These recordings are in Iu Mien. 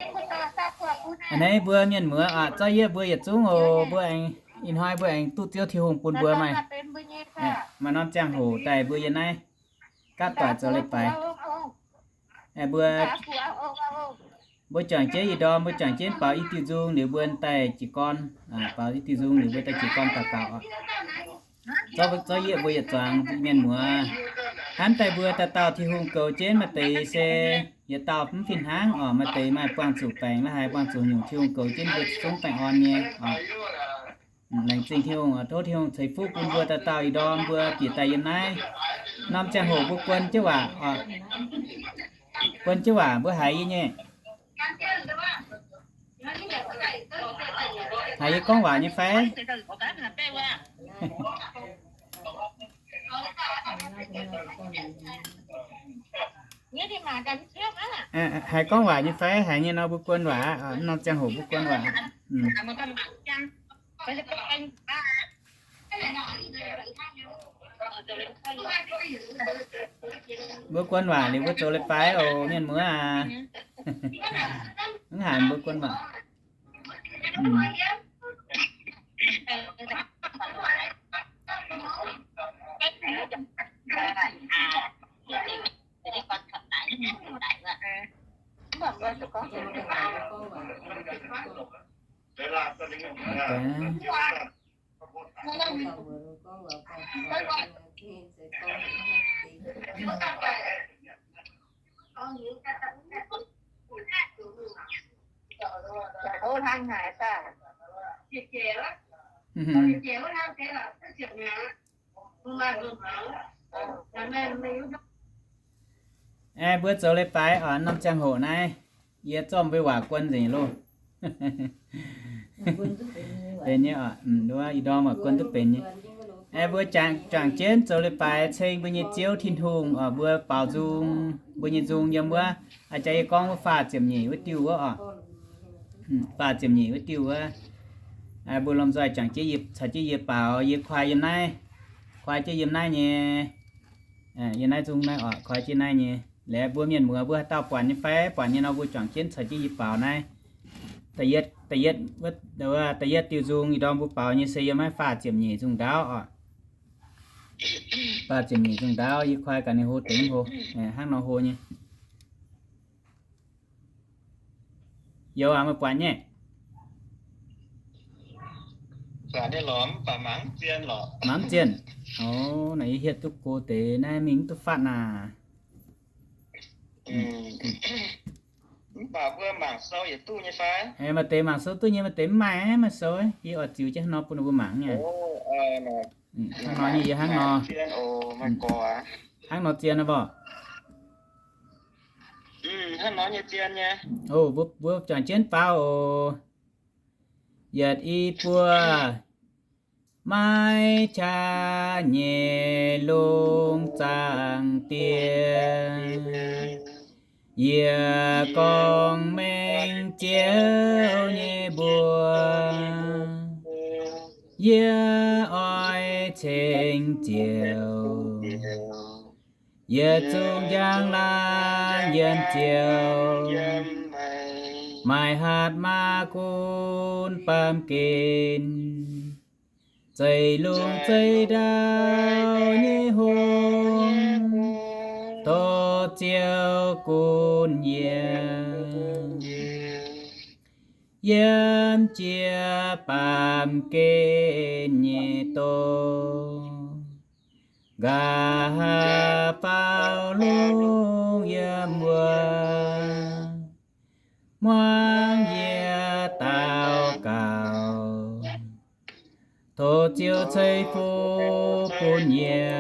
A'hneiv mbuo mienh muoz aac, zorqv yieqv mbuo yietc zungv oc. Mbuo aengx, ih hnoi mbuo aengx duqv Ziouv Tin-Hungh bun mbuo maaih, maaih norm ziangh hoc daaih mbuo yiem naaiv gaatv doic zoux leiz-baaix. Mbuo, mbuo juangc jienv ih ndorm, mbuo juangc jienv baaux i diuh nzung liuz mbuo daaih jiez gorn, baaux i diuh nzung liuz mbuo daaih jiez gorn daux gaux oc. Zorqv, zorqv yieqv mbuo yietc zuangx mienh muoz. Hnamv daaih mbuo dauh dauh Tin-Hungh goux jienv, maaih deix se yietc dauh mv fih hnangv oc, maaih deix maaih buangh zuqc baengc la'haaix buangh zuqc nyungc, Tin-Hungh goux jienv mbuo zungv baengh orn nyei oc. Laengz zingh Tin-Hungh oc, tov Tin-Hungh ceix fuqv bun mbuo dauh dauh ih ndorm mbuo bieqc daaih yiem naaiv norm ziangh hoc mbuo guon jienv waac oc. Guon jienv waac mbuo haiz yie nyei. Haiz yie gorngv waac nyei fai? Haiz gorngv waac nyei fai? Haiz nyei nor mbuo guon waac, norm ziangh hoc mbuo guon waac. Mbuo guon waac liuz mbuo zoux leiz-baaix oc mienh muoz aac. Mv haiz mbuo guon waac. Aeqv, mbuo zoux leiz-baaix oc, norm ziangh hoc naaiv, yie zorqv mbuo waac guon nzengc loh. Benx nyei oc, ih ndorm waac guon duqv benx nyei. Aeqv, mbuo juangc jienv zoux leiz-baaix ceng mbuo nyei Ziouv Tin-Hungh oc, mbuo baaux nzung, mbuo nyei nzung yiem wuov, a'jang yie gorngv wuov faah ziepc nyeic wuov diuh wuov oc. Faah ziepc nyeic wuov diuh wuov, mbuo lomh nzoih juangc jienv, caux jienv yie baaux, yie koi yiem naaiv, koi jienv yiem naaiv nyei, yiem naaiv nzung naaiv oc, koi jienv naaiv nyei. Laaix mbuo mienh muoz mbuo haaix dauh buatc nyei fai? Buatc nyei nor mbuo juangc jienv caux jienv yie baaux naaiv. Da'yietv, da'yietv diuh nzung ih ndorm mbuo baaux nyei se yiem naaiv faah ziepc nyeic nzung ndaauv oc. Faah ziepc nyeic nzung ndaauv, yie koi gaax ninh hlo deix hlo, hnangv nor hlo nyei. Youz aac, meih buatc nyei? Mangc mv zienh. O, naaiv yie hietv duqv go deix naaiv mingh mv duqv fatv naaic. Maaih deix mangc sou duqv nyei, maaih deix mv maaih, maaih sou, yie oix ziux jienv hnangv nor bun ninh mbuo mangc nyei. Hnangv nor nyei, yie hnangv nor. Hnangv nor zien aqv mborqc. O, mbuo juangc jienv faaux oc. Yietc i buo. Maiv qaqv nyei lungh zaangc Diex, yie gorngv mengh Ziouv nyei mbuox, yie oix ceng Ziouv. Yietc zungv njang laangc yiem Ziouv, maaih hatc maaz gunv baamh gen. Zeiv lungh zeiv ndau nyei hungh, tov Ziouv gunv yie. Yiem jiex baamh gen nyei dorngx, nqa'haav faaux lungh yiem wuov, muangx yie daux gaux. Tov Ziouv ceix fuqv bun yie,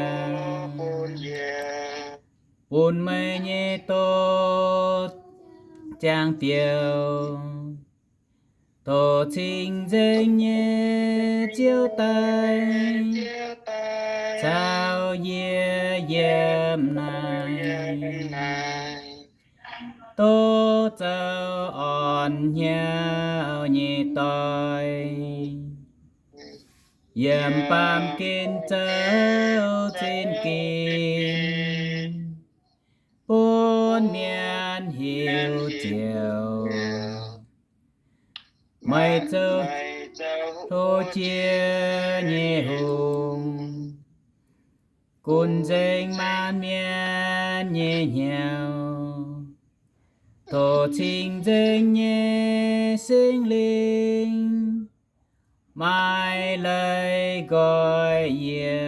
bun meih nyei doz ziangh biouv. Tov cing-nzengc nyei Ziouv daaih caux yie yiem naaiv, tov zoux orn hnyouv nyei doic, yiem baamh gen zoux zinh ging, bun mienh hiuv Ziouv. Meih zoux hlo jiex nyei hungh, gunv nzengc maanc mienh nyei hnyouv. Tov cing-nzengc nyei Singx Lingh maaih leiz nqoi yie,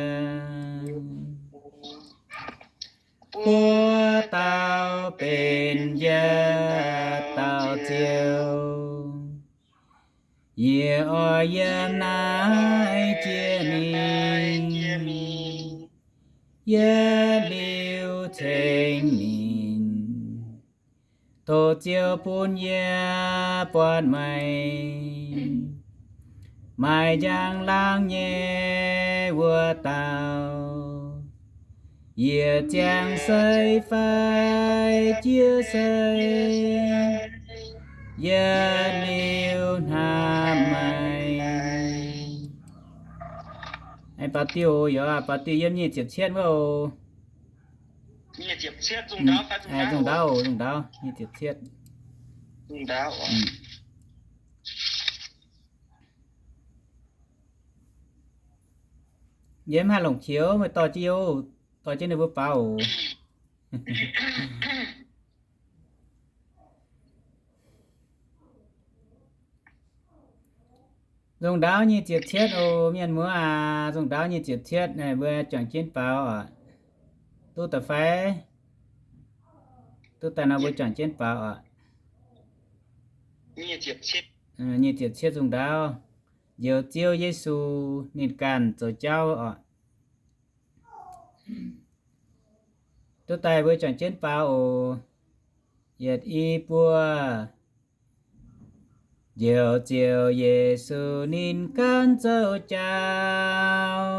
buo dauh benx yietc dauh Ziouv. Yie oix yiem naaiv jiex mingh, yietc liuz ceng ninh. Tov Ziouv bun yie buatc meih, maaih njang-laangc nyei wuov dauh. Yie ziangh seix fai jiex seix, yietc liuz hnamv meih. Aengx baac diuh, yaac baac diuh yiem nyic ziepc cietv wuov oc. Zungh ndaauv, zungh ndaauv, nyic ziepc cietv. Yie mv haih longc qiex, meih dorh jienv, dorh jienv ninh mbuo baaux oc. Zungh ndaauv nyic ziepc cietv oc, mienh muoz aac. Zungh ndaauv nyic ziepc cietv naaic mbuo juangc jienv baaux oc. Duqv daaih fai? Duqv daaih nor mbuo juangc jienv baaux oc. Nyic ziepc cietv zungh ndaauv. Njoux Ziouv Yesu, ninh ganh zoux jauv oc. Duqv daaih mbuo juangc jienv baaux oc. Yietc, i, buo. Njoux Ziouv Yesu ninh ganh zoux jauv,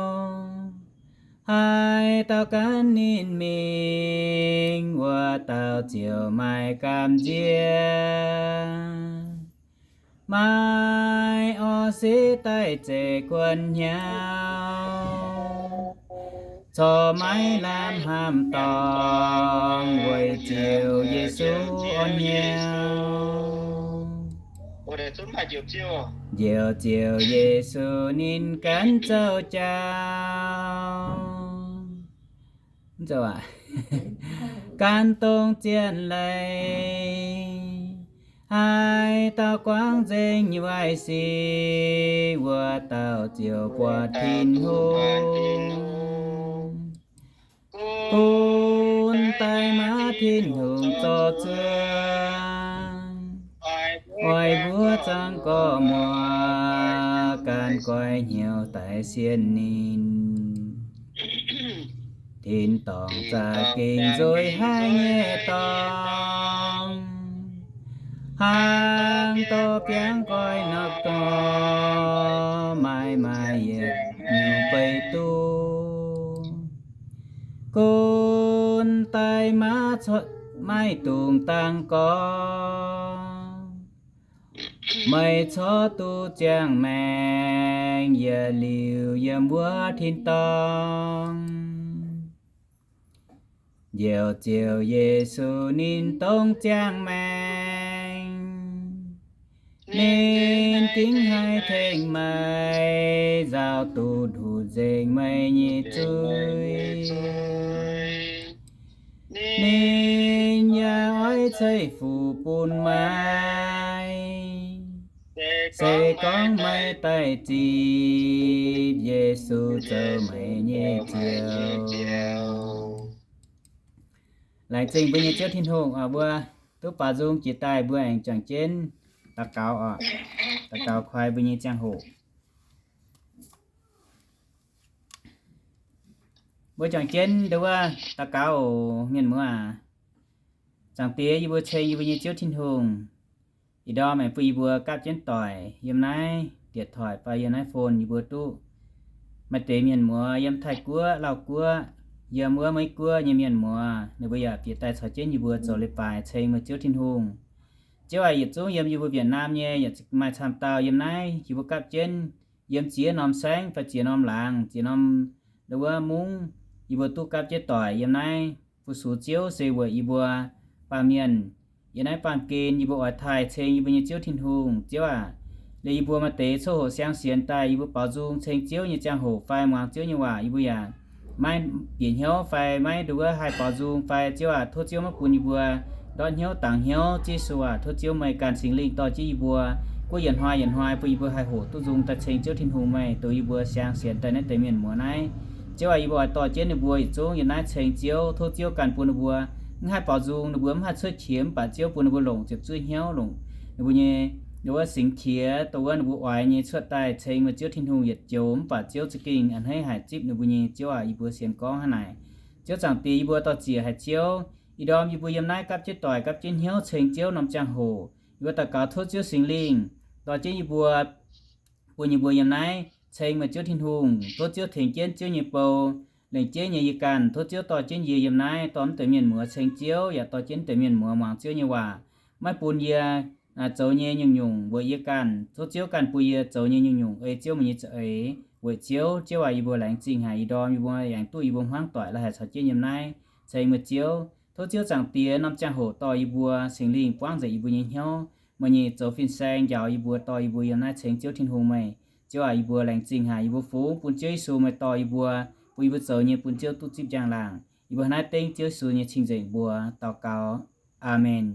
haaix dauh gan ninh mingh, wuov dauh ziouc maaih gamh nziex, maaih orv siqv daaih zeix guon hnyouv, corc maiv lamh hnamv dorngx weic Ziouv Yesu orn hnyouv. Njoux Ziouv Yesu ninh ganh zoux jauv, gan dongh zien leiz. Haaix dauh guangc nzengc nyei waaic sic, wuov dauh ziouc buatc Tin-Hungh. Gunv daaih maav Tin-Hungh zorc zuangx, oix mbuo zangc gorqv-muoz, gan goiv hnyouv daaih sienx ninh. Tin-dorngh za'gengh nzueic haic nyei dorngx, hnangv dorh biangv nqoi nor dorh, maaih maaih yietc nyungc beiv duqv. Gunv daaih maaih dungz dangh gorx, meih corc duqv ziangh maengc, yietc liuz yiem wuov tin-dorngh. Njoux Ziouv Yesu ninh dongh ziangh maengc, ninh gengh haih tengx meih nzaaux duqv nduqc nzengc meih nyei zuiz. Ninh yaac oix ceix fuqv bun meih, se gorngv meih daaih zipv Yesu zoux meih nyei Ziouv. Laengz zingh mbuo nyei Ziouv Tin-Hungh oc. Mbuo duqv baaux nzung jiex daaih mbuo aengx juangc jienv daux gaux oc. Daux gaux koi mbuo nyei ziangh hoc. Mbuo juangc jienv nduov wuov daux gaux oc, mienh muoz aac. Zaangc Diex, yie mbuo ceng yie mbuo nyei Ziouv Tin-Hungh, ih ndorm aengx bun yie mbuo gapv jienv doic yiem naaiv điện thoại fai yiem naaiv phone yie mbuo duqv. Maaih deix mienh muoz yiem Taiv-Guoqv, Lauv-Guoqv, yiem wuov Meiv-Guoqv nyei mienh muoz, ninh mbuo yaac bieqc daaih caux jienv yie mbuo zoux leiz-baaix ceng meih Ziouv Tin-Hungh. Ziouv aac, yietc zungv yiem yie mbuo Việt Nam nyei yaac maaih camv dauh yiem naaiv yie mbuo gapv jienv, yiem ziex norm saengv fai ziex norm laangz, ziex norm wuov mungv, yie mbuo duqv gapv jienv doic yiem naaiv. Fu-sux Ziouv se weic yie mbuo baamh mienh yiem naaiv baamh gen yie mbuo oix taaih ceng yie mbuo nyei Ziouv Tin-Hungh. Ziouv aac, Liuz yie mbuo maaih deix coqv hoqc siang sienx daaih, yie mbuo baaux nzung ceng Ziouv nyei ziangh hoc fai muangx Ziouv nyei waac, yie mbuo yaac maiv bieqc hnyouv fai maiv nduov haih baaux nzung fai, Ziouv aac, tov Ziouv maiv bun yie mbuo ndortv hnyouv dangx hnyouv. Ziouv Yesu aac, tov Ziouv meih ganh Singx Lingh dorh jienv yie mbuo, guov yietc hnoi yietc hnoi bun yie mbuo haih hoqc duqv nzung daaih ceng Ziouv Tin-Hungh meih, dongh yie mbuo siang sienx daaih naaiv deix mienh muoz naaiv. Ziouv aac, yie mbuo oix dorh jienv ninh mbuo yietc zungv yiem naaiv ceng Ziouv. Tov Ziouv ganh bun ninh mbuo mv haih baaux nzung, ninh mbuo mv haih cuotv qiex mv baac Ziouv bun ninh mbuo longc ziepc zuoqv hnyouv, longc ninh mbuo nyei, ninh mbuo singx qiex, dongh wuov ninh mbuo oix nyei cuotv daaih ceng meih Ziouv Tin-Hungh yietc joux mv baac Ziouv za'gengh a'hneiv haic zipv ninh mbuo nyei. Ziouv aac, yie mbuo sienx gorngv hnangv naaic. Ziouv Zaangc Diex, yie mbuo dorh ziec haic Ziouv. Ih ndorm yie mbuo yiem naaiv gapv jienv doic gapv jienv hnyouv ceng Ziouv norm ziangh hoc, yie mbuo daux gaux tov Ziouv Singx Lingh dorh jienv yie mbuo, bun yie mbuo yiem naaiv ceng meih Ziouv Tin-Hungh. Tov Ziouv tengx jienv Ziouv nyei bou, lengc jeiv nyei yie ganh. Tov Ziouv dorh jienv yie yiem naaiv dorh mv deix mienh muoz ceng Ziouv, yaac dorh jienv mv deix mienh muoz muangx Ziouv nyei waac, maiv bun yie zoux nyei nyungc-nyungc weic yie ganh. Tov Ziouv ganh bun yie zoux nyei nyungc-nyungc ei Ziouv meih nyei za'eix weic Ziouv. Ziouv aac, yie mbuo laengz zingh haic ih ndorm yie mbuo aengx duqv yie mbuo hmuangv doic la'haic caux jienv yiem naaiv ceng meih Ziouv. Tov Ziouv Zaangc Diex norm ziangh hoc dorh yie mbuo, Singx Lingh buangv nzengc yie mbuo nyei hnyouv, meih nyei zoux fin-saeng njaaux yie mbuo, dorh yie mbuo yiem naaiv ceng Ziouv Tin-Hungh meih. Ziouv aac, yie mbuo laengz zingh haic, yie mbuo fungx bun Ziouv Yesu meih dorh yie mbuo, bun yie mbuo zoux nyei bun Ziouv duqv zipv njang-laangc. Yie mbuo naaiv dengv Ziouv Yesu nyei cing-nzengc mbuox daux gaux. Aamen.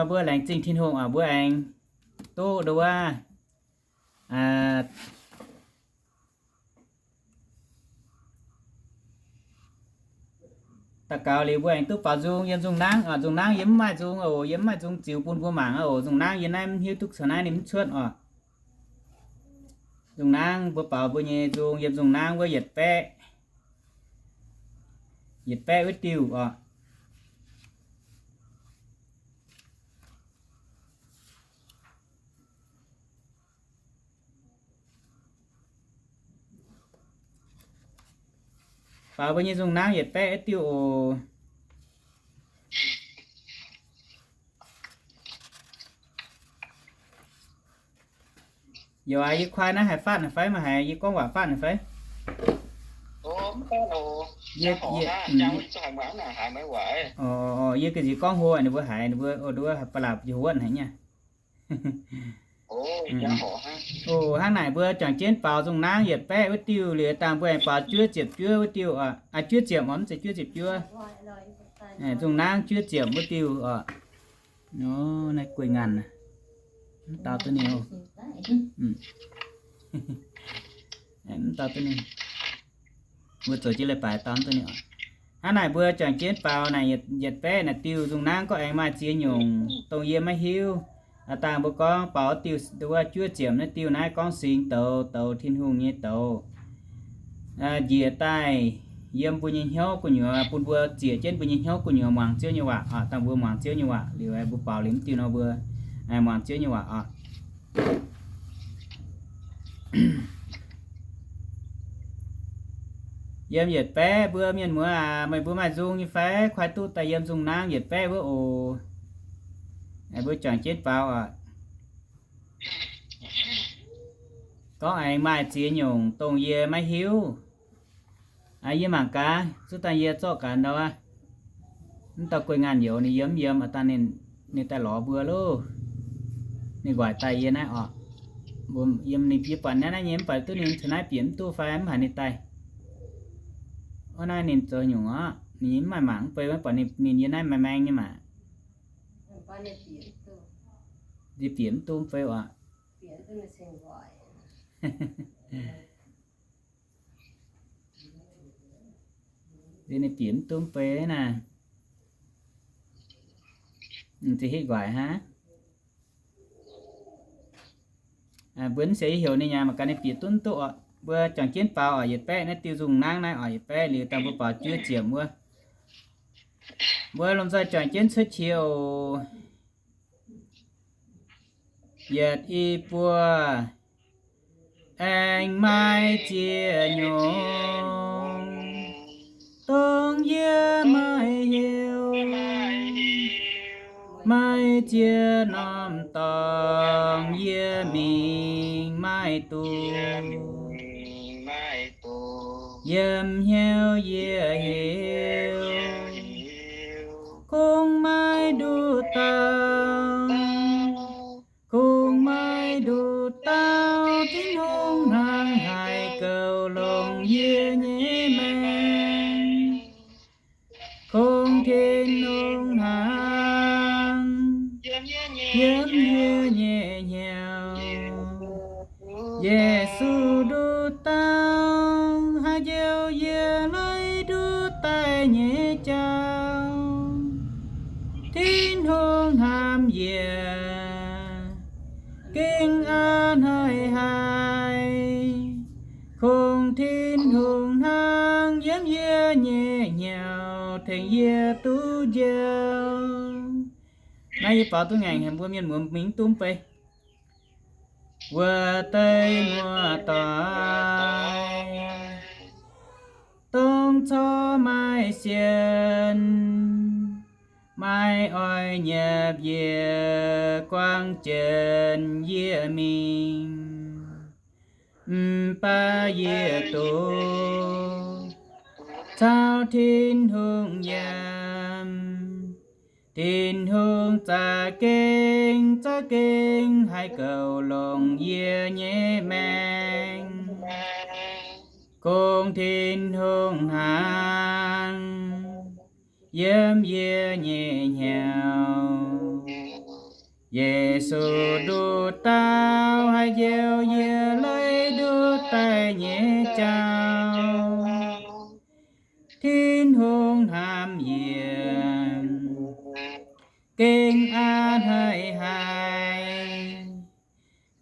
Mbuo laengz zingh Tin-Hungh oc, mbuo aengx duqv nduov daux gaux liuz mbuo aengx duqv baaux nzung yiem nzung nangv oc. Nzung nangv yie mv maaih nzung oc, yie mv maaih nzung ziux bun mbuo mangc oc. Nzung nangv yie naaiv mv hiuv duqv caux naaiv ninh mv cuotv oc. Nzung nangv mbuo baaux mbuo nyei nzung yiem nzung nangv wuov yietc baeqv, yietc baeqv wuov diuh oc. Faaux mbuo nyei nzung nangv yietc baeqv wuov diuh oc. Youz aac, yie kuaai naaiv haiz fatv naaic fai maiv haiz? Yie gorngv waac fatv naaic fai? Yie, yie, yie ga'nziex gorngv hlo ninh mbuo haiz, ninh mbuo, o, ninh mbuo ba'laqc jiex wuonv haic nyei. O, hnangv naaic mbuo juangc jienv baaux nzung nangv yietc baeqv wuov diuh liuz, dangh mbuo aengx baaux juov ziepc juov wuov diuh, aa, juov ziepc oc, mv zeiz juov ziepc juov. Nzung nangv juov ziepc wuov diuh oc. Naaiv guei ngaanh, mv dau duqv ninh, mv dau duqv ninh. Mbuo zoux jienv leiz-baaix dau duqv ninh oc. Hnangv naaic mbuo juangc jienv baaux naaic yietc baeqv naaic diuh nzung nangv gorngv aengx maaih ziex nyungc dongh yie maiv hiuv. Dangh mbuo gorngv baaux diuh nduov juov ziepc naaiv diuh naaiv gorngv singx douz, douz Tin-Hungh nyei douz. Njiec daaih yiem mbuo nyei hnyouv gu'nyuoz, bun mbuo ziec jienv mbuo nyei hnyouv gu'nyuoz muangx Ziouv nyei waac oc. Dangh mbuo muangx Ziouv nyei waac liuz, mbuo baaux liuz mv diuh nor mbuo muangx Ziouv nyei waac oc. Yiem yietc baeqv mbuo mienh muoz aac, meih mbuo maaih nzung nyei fai? Kuaai duqv daaih yiem nzung nangv yietc baeqv wuov oc. Mbuo juangc jienv baaux oc. Gorngv aengx maaih ziex nyungc dongh yie maiv hiuv. Yie mangc gaax, zuov daaih yie zorqv gaax ndau aqv. Mv dauh guei ngaanh youz ninh yiem mv yiem, dangh ninh daaih lorz mbuo loh. Ninh nquaaic daaih yie naaiv oc. Mbuo yiem ninh bieqc buatc naaiv naaiv nyei mv baac duqv ninh caux naaiv bieqc mv duqv fai mv haiz ninh daaih. Ov, naaiv ninh zoux nyungc oc, ninh mv maaih mangc mv bei, mv baac ninh yiem naaiv maeng maeng nyei maah. Ninh bieqc mv duqv mv bei oc. Ninh bieqc mv duqv mv bei naaiv. Ninh za'gengh hitv nquaaic hnangv. Mbuo mv sienx yie heuc ninh nyei, mangc gaax ninh bieqc duqv mv duqv oc. Mbuo juangc jienv baaux oc, yietc baeqv naaiv diuh nzung nangv naaiv oc, yietc baeqv liuz dangh mbuo baaux juov ziepc wuov. Mbuo lomh nzoih juangc jienv cuotv qiex oc. Yietc, i, buo. Aengx maaih ziex nyungc dongh yie maiv hiuv, maaih ziex norm dorngx yie mingh maiv duqv. Yiem hnyouv yie hiuv, kungx maiv nduqc dauh. yiem yie nyei hnyouv. Yesu nduqc dauh haih njoux yie leiz nduqc daaih nyei jauv. Tin-Hungh hnamv yie, gengh a'hneiv haic. Kungx Tin-Hungh hnangv yiem yie nyei hnyouv tengx yie duqv njoux. Naaiv yie baaux duqv ngaengc haic, mbuo mienh muoz mingh duqv beiv. Wuov deix muoz-doic, dongh corc maiv sienx, maiv oix nyiepv yie, guangc jienv yie mingh. Mv baac yie duqv caux Tin-Hungh yiem. Tin-Hungh za'gengh, za'gengh haih goux longx yie nyei maengc. Kungx Tin-Hungh hnangv yiem yie nyei hnyouv. Yesu nduqc dauh haih njoux yie leiz nduqc daaih nyei jauv. Tin-Hungh hnamv yie, gengh a'hneiv haic.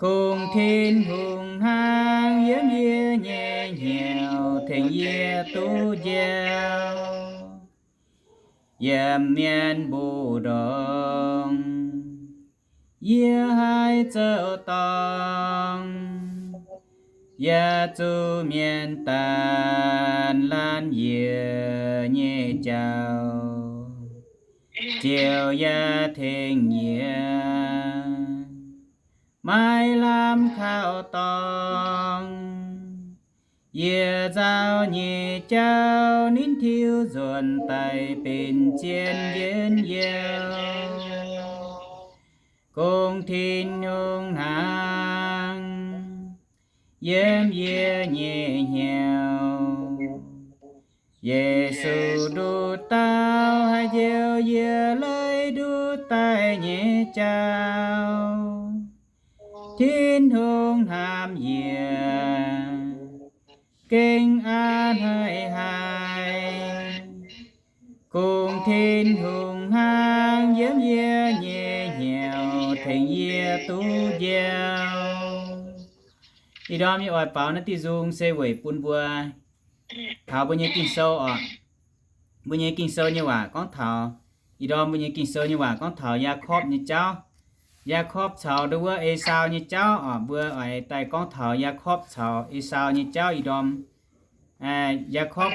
Kungx Tin-Hungh hnangv yiem yie nyei hnyouv tengx yie duqv njoux. Yiem mienh mbu'ndongx yie haih zoux dorngx, yaac zuqc mienh daanh laanh yie nyei jauv. Ziouv yaac tengx yie maiv lamh kaux dorngx. Yie nzauh nyei jauv ninh tiuv nzuonx daaih benx zien njien-youh. Kungx Tin-Hungh hnangv yiem yie nyei hnyouv. Yesu nduqc dauh haih njoux yie leiz nduqc daaih nyei jauv. Tin-Hungh hnamv yie, gengh a'hneiv haic. Kungx Tin-Hungh hnangv yiem yie nyei hnyouv tengx yie duqv njoux. Ih ndorm yie oix baaux naaiv diuh nzung se weic bun mbuo taux mbuo nyei Ging-Sou oc. Mbuo nyei Ging-Sou nyei waac gorngv taux, ih ndorm mbuo nyei Ging-Sou nyei waac gorngv taux Yaakopv nyei jauv. Yaakopv caux ndo wuov Esaau nyei jauv oc. Mbuo oix daaih gorngv taux Yaakopv caux Esaau nyei jauv ih ndorm. Yaakopv,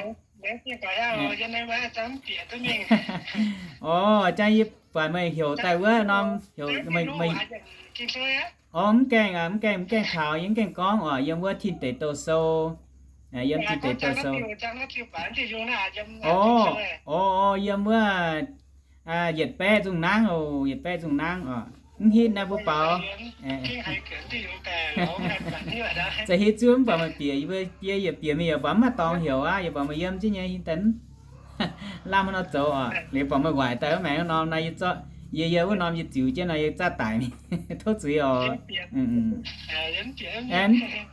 orv, jang yie buatc meih heuc daaih wuov norm, heuc meih, meih, orv, mv gaengh, mv gaengh, mv gaengh taux, yie mv gaengh gorngv oc. Yiem wuov Tin Deic Douh Sou, yiem Tin Deic Douh Sou. Orv, orv, yiem wuov yietc baeqv nzung nangv oc, yietc baeqv nzung nangv oc. Mv hitv naaiv mbuo baaux. Za'gengh zuov mv buatc meih bieqc, yie, yie bieqc mingh yaac buatc mv maaih dorngx heuc aqv, yie buatc meih yiem jienv nyei, daaih lamh haaix nor zoux oc. Liuz buatc meih waaic daaih wuov maengx wuov norm nor, yie zorqv, yie, yie wuov norm yie ziux jienv nor, yie zaah daic mingh tov zuiz oc.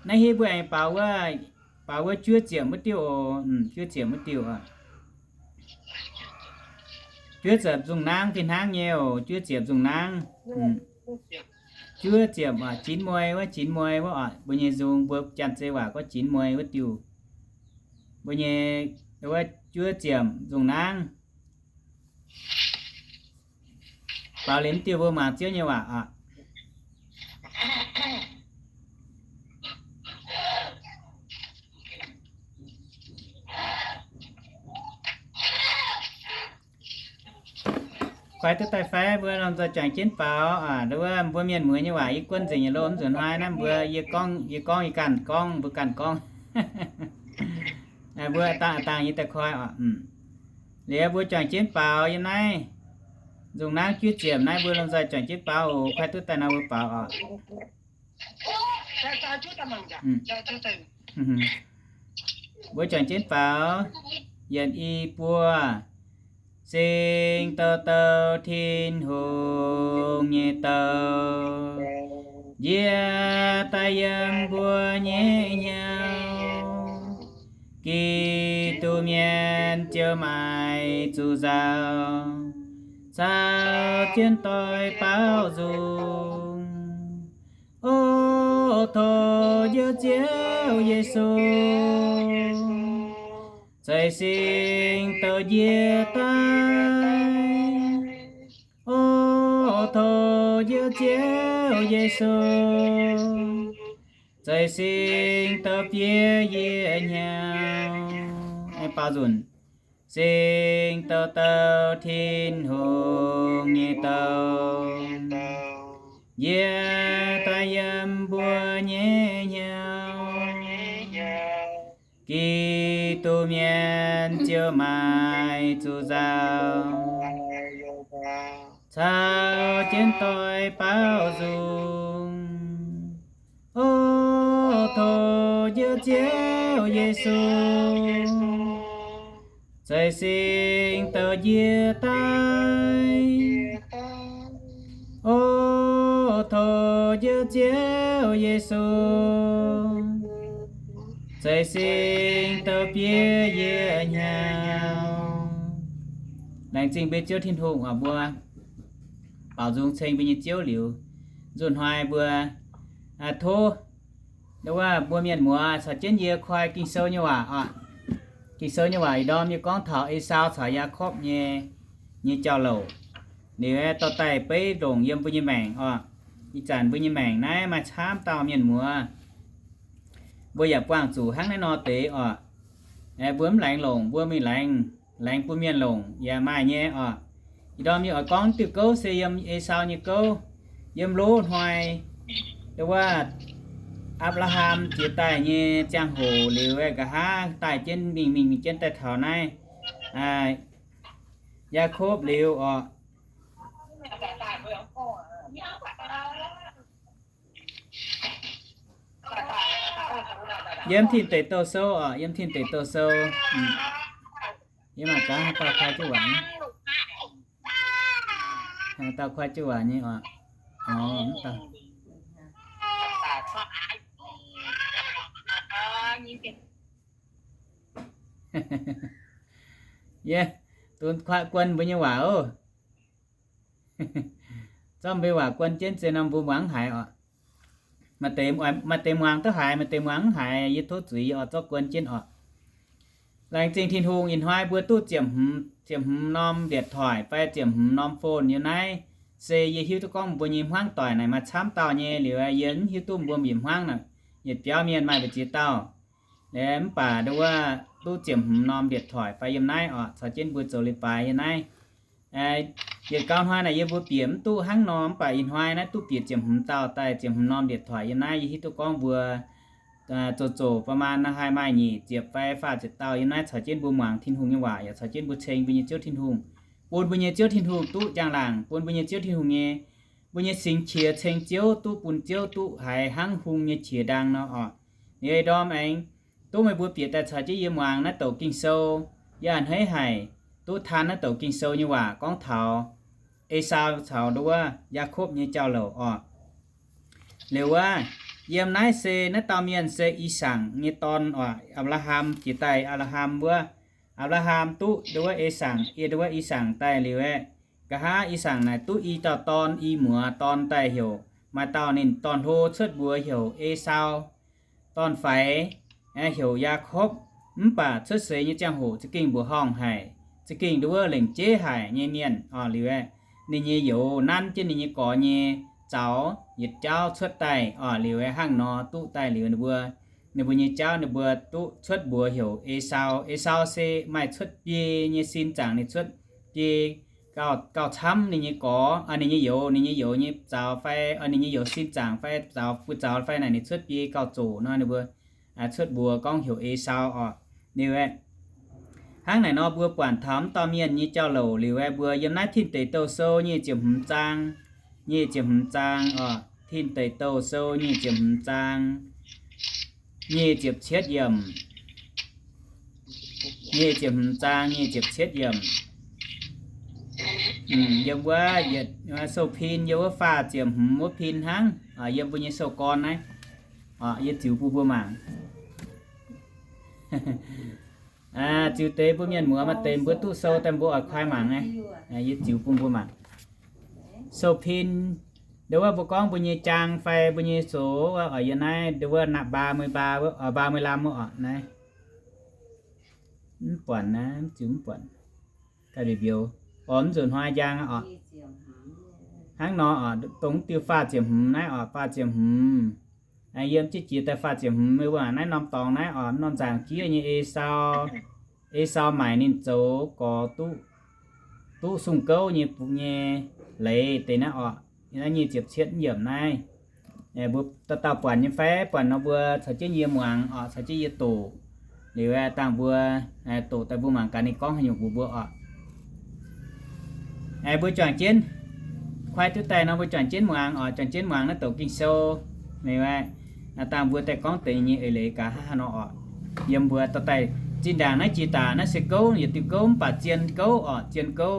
Naaiv hiuv mbuo aengx baaux wuov, baaux wuov juov ziepc wuov diuh oc. Juov ziepc wuov diuh oc. Juov ziepc nzung nangv fih hnangv nyei oc. Juov ziepc nzung nangv. Juov ziepc, jinx muei wuov, jinx muei wuov oc. Mbuo nyei nzung, mbuo Janx-Zei waac gorngv jinx muei wuov diuh. Mbuo nyei wuov juov ziepc nzung nangv. Baaux liuz diuh mbuo mangc Ziouv nyei waac oc. Kuaaiv duqv daaih fai? Mbuo lomh nzoih juangc jienv baaux oc. Wuov mbuo mienh muoz nyei waac yie guon nzengc nyei loh, mv nzunc hnoi naaiv mbuo, yie gorngv, yie gorngv, yie ganh gorngv, mbuo ganh gorngv. Mbuo dangh dangh nyei daaih koi oc. Liuz mbuo juangc jienv baaux yiem naaiv nzung nangv juov ziepc naaiv, mbuo lomh nzoih juangc jienv baaux oc. Kuaaiv duqv daaih nor mbuo baaux oc. Mbuo juangc jienv baaux, yietc, i, buo, Singx douh douh Tin-Hungh nyei douh, njiec daaih yiem mbuo nyei hnyouv. Giduc mienh ziouc maaih zuqc nzauh, caux jienv doix baaux nzung. O tov Njoux Ziouv Yesu, ceix singx douh njiec daaih. O tov Njoux Ziouv Yesu, ceix singx douh bieqc yie hnyouv. Baaux nzunc. Singx douh douh Tin-Hungh nyei douh, njiec daaih yiem mbuo nyei hnyouv. Giduc mienh ziouc maaih zuqc nzauh, caux jienv doix baaux nzung. O tov Njoux Ziouv Yesu, ceix singx douh njiec daaih. O tov Njoux Ziouv Yesu, ceix singx douh bieqc yie hnyouv. Laengz zingh mbuo Ziouv Tin-Hungh oc. Mbuo baaux nzung ceng mbuo nyei Ziouv liuz, nzunc hnoi mbuo tov, wuov, mbuo mienh muoz caux jienv yie koi Ging-Sou nyei waac oc. Ging-Sou nyei waac ih ndorm yie gorngv taux Esaau caux Yaakopv nyei, nyei jauv-louc. Liuz dorh daaih beiv ndongc yiem mbuo nyei maengc oc. Ih zanc mbuo nyei maengc naaiv maaih camv dauh mienh muoz. Mbuo yaac buangh zuqc hnangv naaiv nor deix oc. Mbuo mv laengz longc, mbuo mingh laengz, laengz bun mienh longc yaac maaih nyei oc. Ih ndorm yie oix gorngv diuh gouv se yiem Esaau nyei gouv. Yiem loz hnoi, wuov, Apc^laa^ham jiex daaih nyei ziangh hoc liuz, nqa'haav daaih jienv mingh, mingh jienv daaih taux naaiv Yaakopv liuz oc. Yiem Tin Deic Douh Sou oc, yiem Tin Deic Douh Sou. Yie mangc gaax haaix dauh koi jienv waac, haaix dauh koi jienv waac nyei oc. Yie dunx kuatv guon mbuo nyei waac oc. Zorqv mbuo waac guon jienv se nor mbuo muangx haiz oc. Maaih deix muangx duqv haiz, maaih deix muangx mv haiz, yie tov zuiz yie oix zorqv guon jienv oc. Laengz zingh Tin-Hungh, ih hnoi mbuo duqv ziepc hmz, ziepc hmz norm điện thoại fai ziepc hmz norm phone yiem naaiv. Se yie hiuv duqv gorngv mbuo nyei hmuangv doic naaic maaih camv dauh nyei liuz, yie mv hiuv duqv mbuo yietc hmuangv naaic, yietc biauv mienh maaih mbu'ziex dauh. Mv baac nduov duqv ziepc hmz norm điện thoại fai yiem naaiv oc, caux jienv mbuo zoux leiz-baaix yiem naaiv. Yietc gau hnoi naaic yie mbuo bieqc mv duqv hnangv nor, mv baac ih hnoi naaiv duqv bieqc ziepc hmz dauh daaih, ziepc hmz norm điện thoại yiem naaiv. Yie hiuv duqv gorngv mbuo zoux zoux ประมาณ naaiv haih maaih nyic ziepc fai faah ziepc dauh yiem naaiv caux jienv mbuo muangx Tin-Hungh nyei waac, yaac caux jienv mbuo ceng mbuo nyei Ziouv Tin-Hungh, bun mbuo nyei Ziouv Tin-Hungh duqv njang-laangc, bun mbuo nyei Ziouv Tin-Hungh nyei, mbuo nyei singx qiex ceng Ziouv duqv bun Ziouv duqv haiz hnangv hung nyei qiex ndaang nor oc. Ninh ei ndorm aengx duqv meih mbuo bieqc daaih caux jienv yie muangx naaiv douc Ging-Sou. Yie a'hneiv haic duqv taan naaiv douc Ging-Sou nyei waac gorngv taux Esaau caux nduov Yaakopv nyei jauv-louc oc. Liuz wuov, yiem naaiv se naaiv dauh mienh se I^sakc nyei dorn oc. Apc^laa^ham jiex daaih, Apc^laa^ham wuov, Apc^laa^ham duqv nduov Esaau, yie nduov I^sakc daaih liuz aeqv, nqa'haav I^sakc naaic duqv i dauh dorn, i muoz dorn daaih heuc, maaih dauh ninh dorn-hlo cuotv mbuox heuc Esaau, dorn-faix heuc Yaakopv. Mv baac cuotv seix nyei ziangh hoc za'gengh mbuoqc horngh haic, za'gengh nduov lengc jeiv haic nyei mienh oc. Liuz aeqv, ninh nyei youz nanv jienv ninh nyei gorx nyei zaux yietc jauv cuotv daaih oc. Liuz aeqv, hnangv nor duqv daaih liuz ninh mbuo, ninh mbuo nyei jauv ninh mbuo duqv cuotv mbuox heuc Esaau. Esaau se maaih cuotv biei nyei sin zaangc, ninh cuotv biei gauh, gauh camv ninh nyei gorx, ninh nyei youz, ninh nyei youz nyei zaux fai ninh nyei youz sin zaangc fai zaux, buoz zaux fai naaic ninh cuotv biei gauh zoqc nor, ninh mbuo cuotv mbuox gorngv heuc Esaau oc. Liuz aeqv, hnangv naaic nor mbuo buatc taux mv dauh mienh nyei jauv-louc liuz aeqv, mbuo yiem naaiv Tin Deic Douh Sou nyic ziepc hmz zaang, nyic ziepc hmz zaang oc. Tin Deic Douh Sou nyic ziepc hmz zaang, nyic ziepc cietv yiemc, nyic ziepc hmz zaang nyic ziepc cietv yiemc. Yiem wuov yietc sou pin, yiem wuov faah ziepc hmz wuov pin hnangv, yiem mbuo nyei sou gorn naaiv. Yie ziux bun mbuo mangc. Ziux deix mbuo mienh muoz maaih deix mbuo duqv sou daaih mbuo oix kuaai mangc naaiv. Yie ziux bun mbuo mangc. Sou pin, ndo wuov mbuo gorngv mbuo nyei jaang fai mbuo nyei zoux, oix yiem naaiv ndo wuov naqv mbaa mui mbaa, mbaa mui lamh wuov oc naaiv. Mv buatc naaiv, mv ziux mv buatc. Ga'mbiex mbiouh, oix mv nzunc hnoi njang oc. Hnangv nor oc, dongh diuh faah ziepc hmz naaiv oc, faah ziepc hmz. Yiem jienv jiex daaih faah ziepc hmz, mbuo naaiv norm dorngx naaiv oc, norm nzaangc jieqv nyei Esaau. Esaau maaic ninh zoux gorx duqv, duqv sung gouv nyei, nyei leiz deix naaiv oc. Naaiv nyic ziepc cietv yiemc naaiv. Mbuo dauh dauh buatc nyei fai? Buatc nor mbuo caux jienv yie muangx oc, caux jienv yie doqc. Liuz dangh mbuo doqc daaih mbuo mangc gaax ninh gorngv haaix nyungc mbuox mbuo oc. Mbuo juangc jienv, kuaai duqv daaih nor mbuo juangc jienv muangx oc, juangc jienv muangx naaiv doqc Ging-Sou. Liuz dangh mbuo daaih gorngv deix nyei eix leiz gaax hnangv haaix nor oc. Yiem mbuo dorh daaih zinh ndaangc naaiv jiex daaih naaiv se gouv, yietc diuh gouv mv baac zien gouv oc, zien gouv.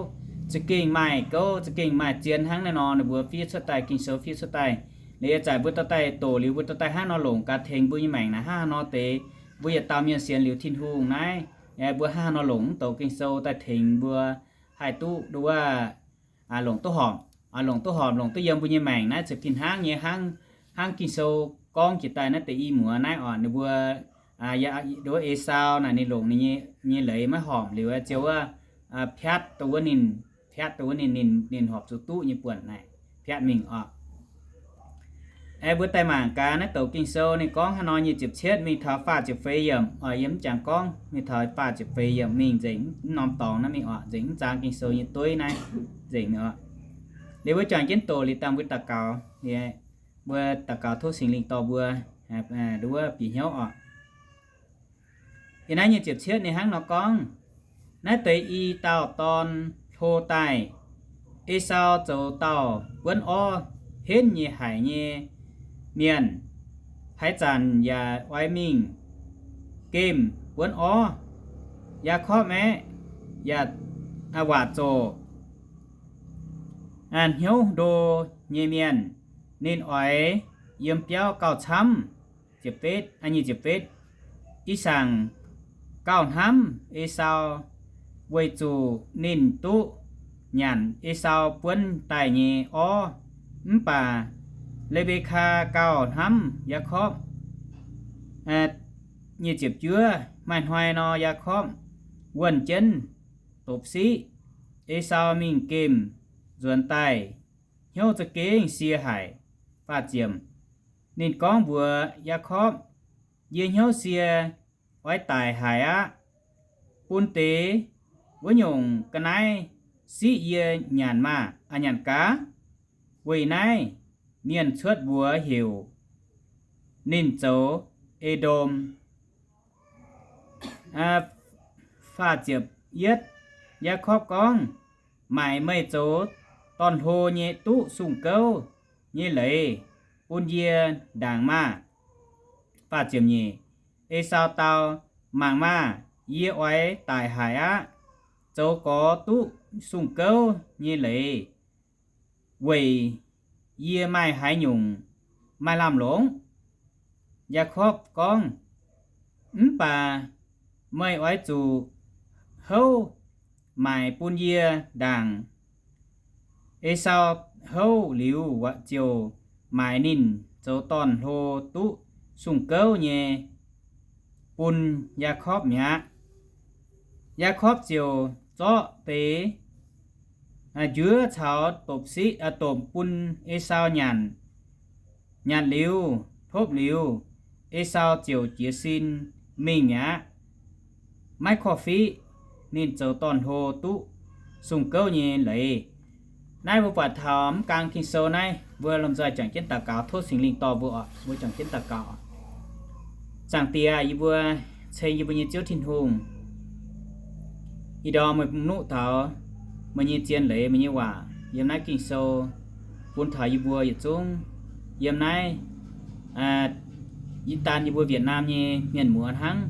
Za'gengh maaih gouv, za'gengh maaih zien hnangv naaiv nor ninh mbuo fiev cuotv daaih, Ging-Sou fiev cuotv daaih. Liuz ih zanc mbuo dorh daaih doqc liuz mbuo dorh daaih hnangv nor longc gaax tengx mbuo nyei maengc naaic hnangv haaix nor deix. Mbuo yietc dauh mienh sienx liuz Tin-Hungh naaiv, mbuo hnangv haaix nor longc mv doqc Ging-Sou daaih tengx mbuo haih duqv ndo wuov, longc duqv horpc, longc duqv horpc, longc duqv yiem mbuo nyei maengc naaiv ziouc fih hnangv nyei, hnangv, hnangv Ging-Sou gorngv jiex daaih naaiv deix i muoz naaiv oc, ninh mbuo, ndo wuov Esaau naaic ninh longc ninh nyei, nyei leiz maiv horpc liuz ziouc wuov, piatv dongh wuov ninh, piatv dongh wuov ninh, ninh, ninh horpc zuqc duqv nyei buonc naaic, piatv mingh oc. Aengx mbuo daaih mangc gaax naaiv doqc Ging-Sou ninh gorngv haaix nor, nyic ziepc cietv mingh taux faah ziepc feix yiemc oc. Yiem mv jangx gorngv mingh taux faah ziepc feix yiemc mingh nzengc, mv norm dorngx naaiv mingh oc, nzengc mv zaang Ging-Sou nyei dueiv naaiv nzengc oc. Liuz mbuo juangc jienv doqc liuz dangh mbuo daux gaux, mbuo daux gaux tov Singx Lingh dorh mbuo ndo wuov bieqc hnyouv oc. Yiem naaiv nyic ziepc cietv ninh hnangv nor gorngv, naaiv deix i dauh dorn hlo daaih, Esaau zoux dauh buonv orv henv nyei haic nyei mienh, haaix zanc yaac oix mingh gemh buonv orv. Yaakopv aeqv, yaac waac zoqc hnyouv ndo nyei mienh, ninh oix yiem biauv gauh camv. Ih zanc gauh hnamv Esaau, weic zuqc ninh duqv nyanc Esaau buonv daaih nyei orv. Mv baac Le^mbe^kaa gauh hnamv Yaakopv. Nyic ziepc juov, maaih hnoi nor, Yaakopv wuonh jienv dopc-siqv, Esaau mingh gemh nzuonx daaih, hnyouv za'gengh sie haic. Faah ziepc, ninh gorngv mbuox Yaakopv, Yie hnyouv sie oix daic haic aqv. Bun deix wuov nyungc ga'naaiv siqv yie nyanc maah! Nyanc gaax. Weic naaiv mienh cuotv mbuox heuc ninh zoux E^ndom. Faah ziepc yietv, Yaakopv gorngv, Maaic meih zoux dorn-hlo nyei duqv sung gouv nyei leiz bun yie ndaangc maah! Faah ziepc nyeic, Esaau dau, Mangc maah! Yie oix daic haic aqv. Zoux gorx duqv sung gouv nyei leiz weic yie maaih haaix nyungc maaih lamh longc? Yaakopv gorngv, Mv baac meih oix zuqc houv maaic bun yie ndaangc. Esaau houv liuz ziouc maaic ninh zoux dorn-hlo duqv sung gouv nyei bun Yaakopv mi'aqv. Yaakopv ziouc zorqv deix njuov caux dopc-siqv, dopc bun Esaau nyanc. Nyanc liuz, topv liuz, Esaau ziouc jiez sin mingh mi'aqv, maiv korv-fiqv ninh zoux dorn-hlo duqv sung gouv nyei leiz. Naaiv mbuo buatc taux mv gaang Ging-Sou naaiv, mbuo lomh nzoih juangc jienv daux gaux, tov Singx Lingh dorh mbuo oc. Mbuo juangc jienv daux gaux. Zaangc Diex, yie mbuo ceng yie mbuo nyei Ziouv Tin-Hungh, ih ndorm meih nuqv taux meih nyei zien leiz, meih nyei waac yiem naaiv Ging-Sou bun taux yie mbuo yietc zungv yiem naaiv, ih daan yie mbuo Việt Nam nyei mienh muoz hnangv,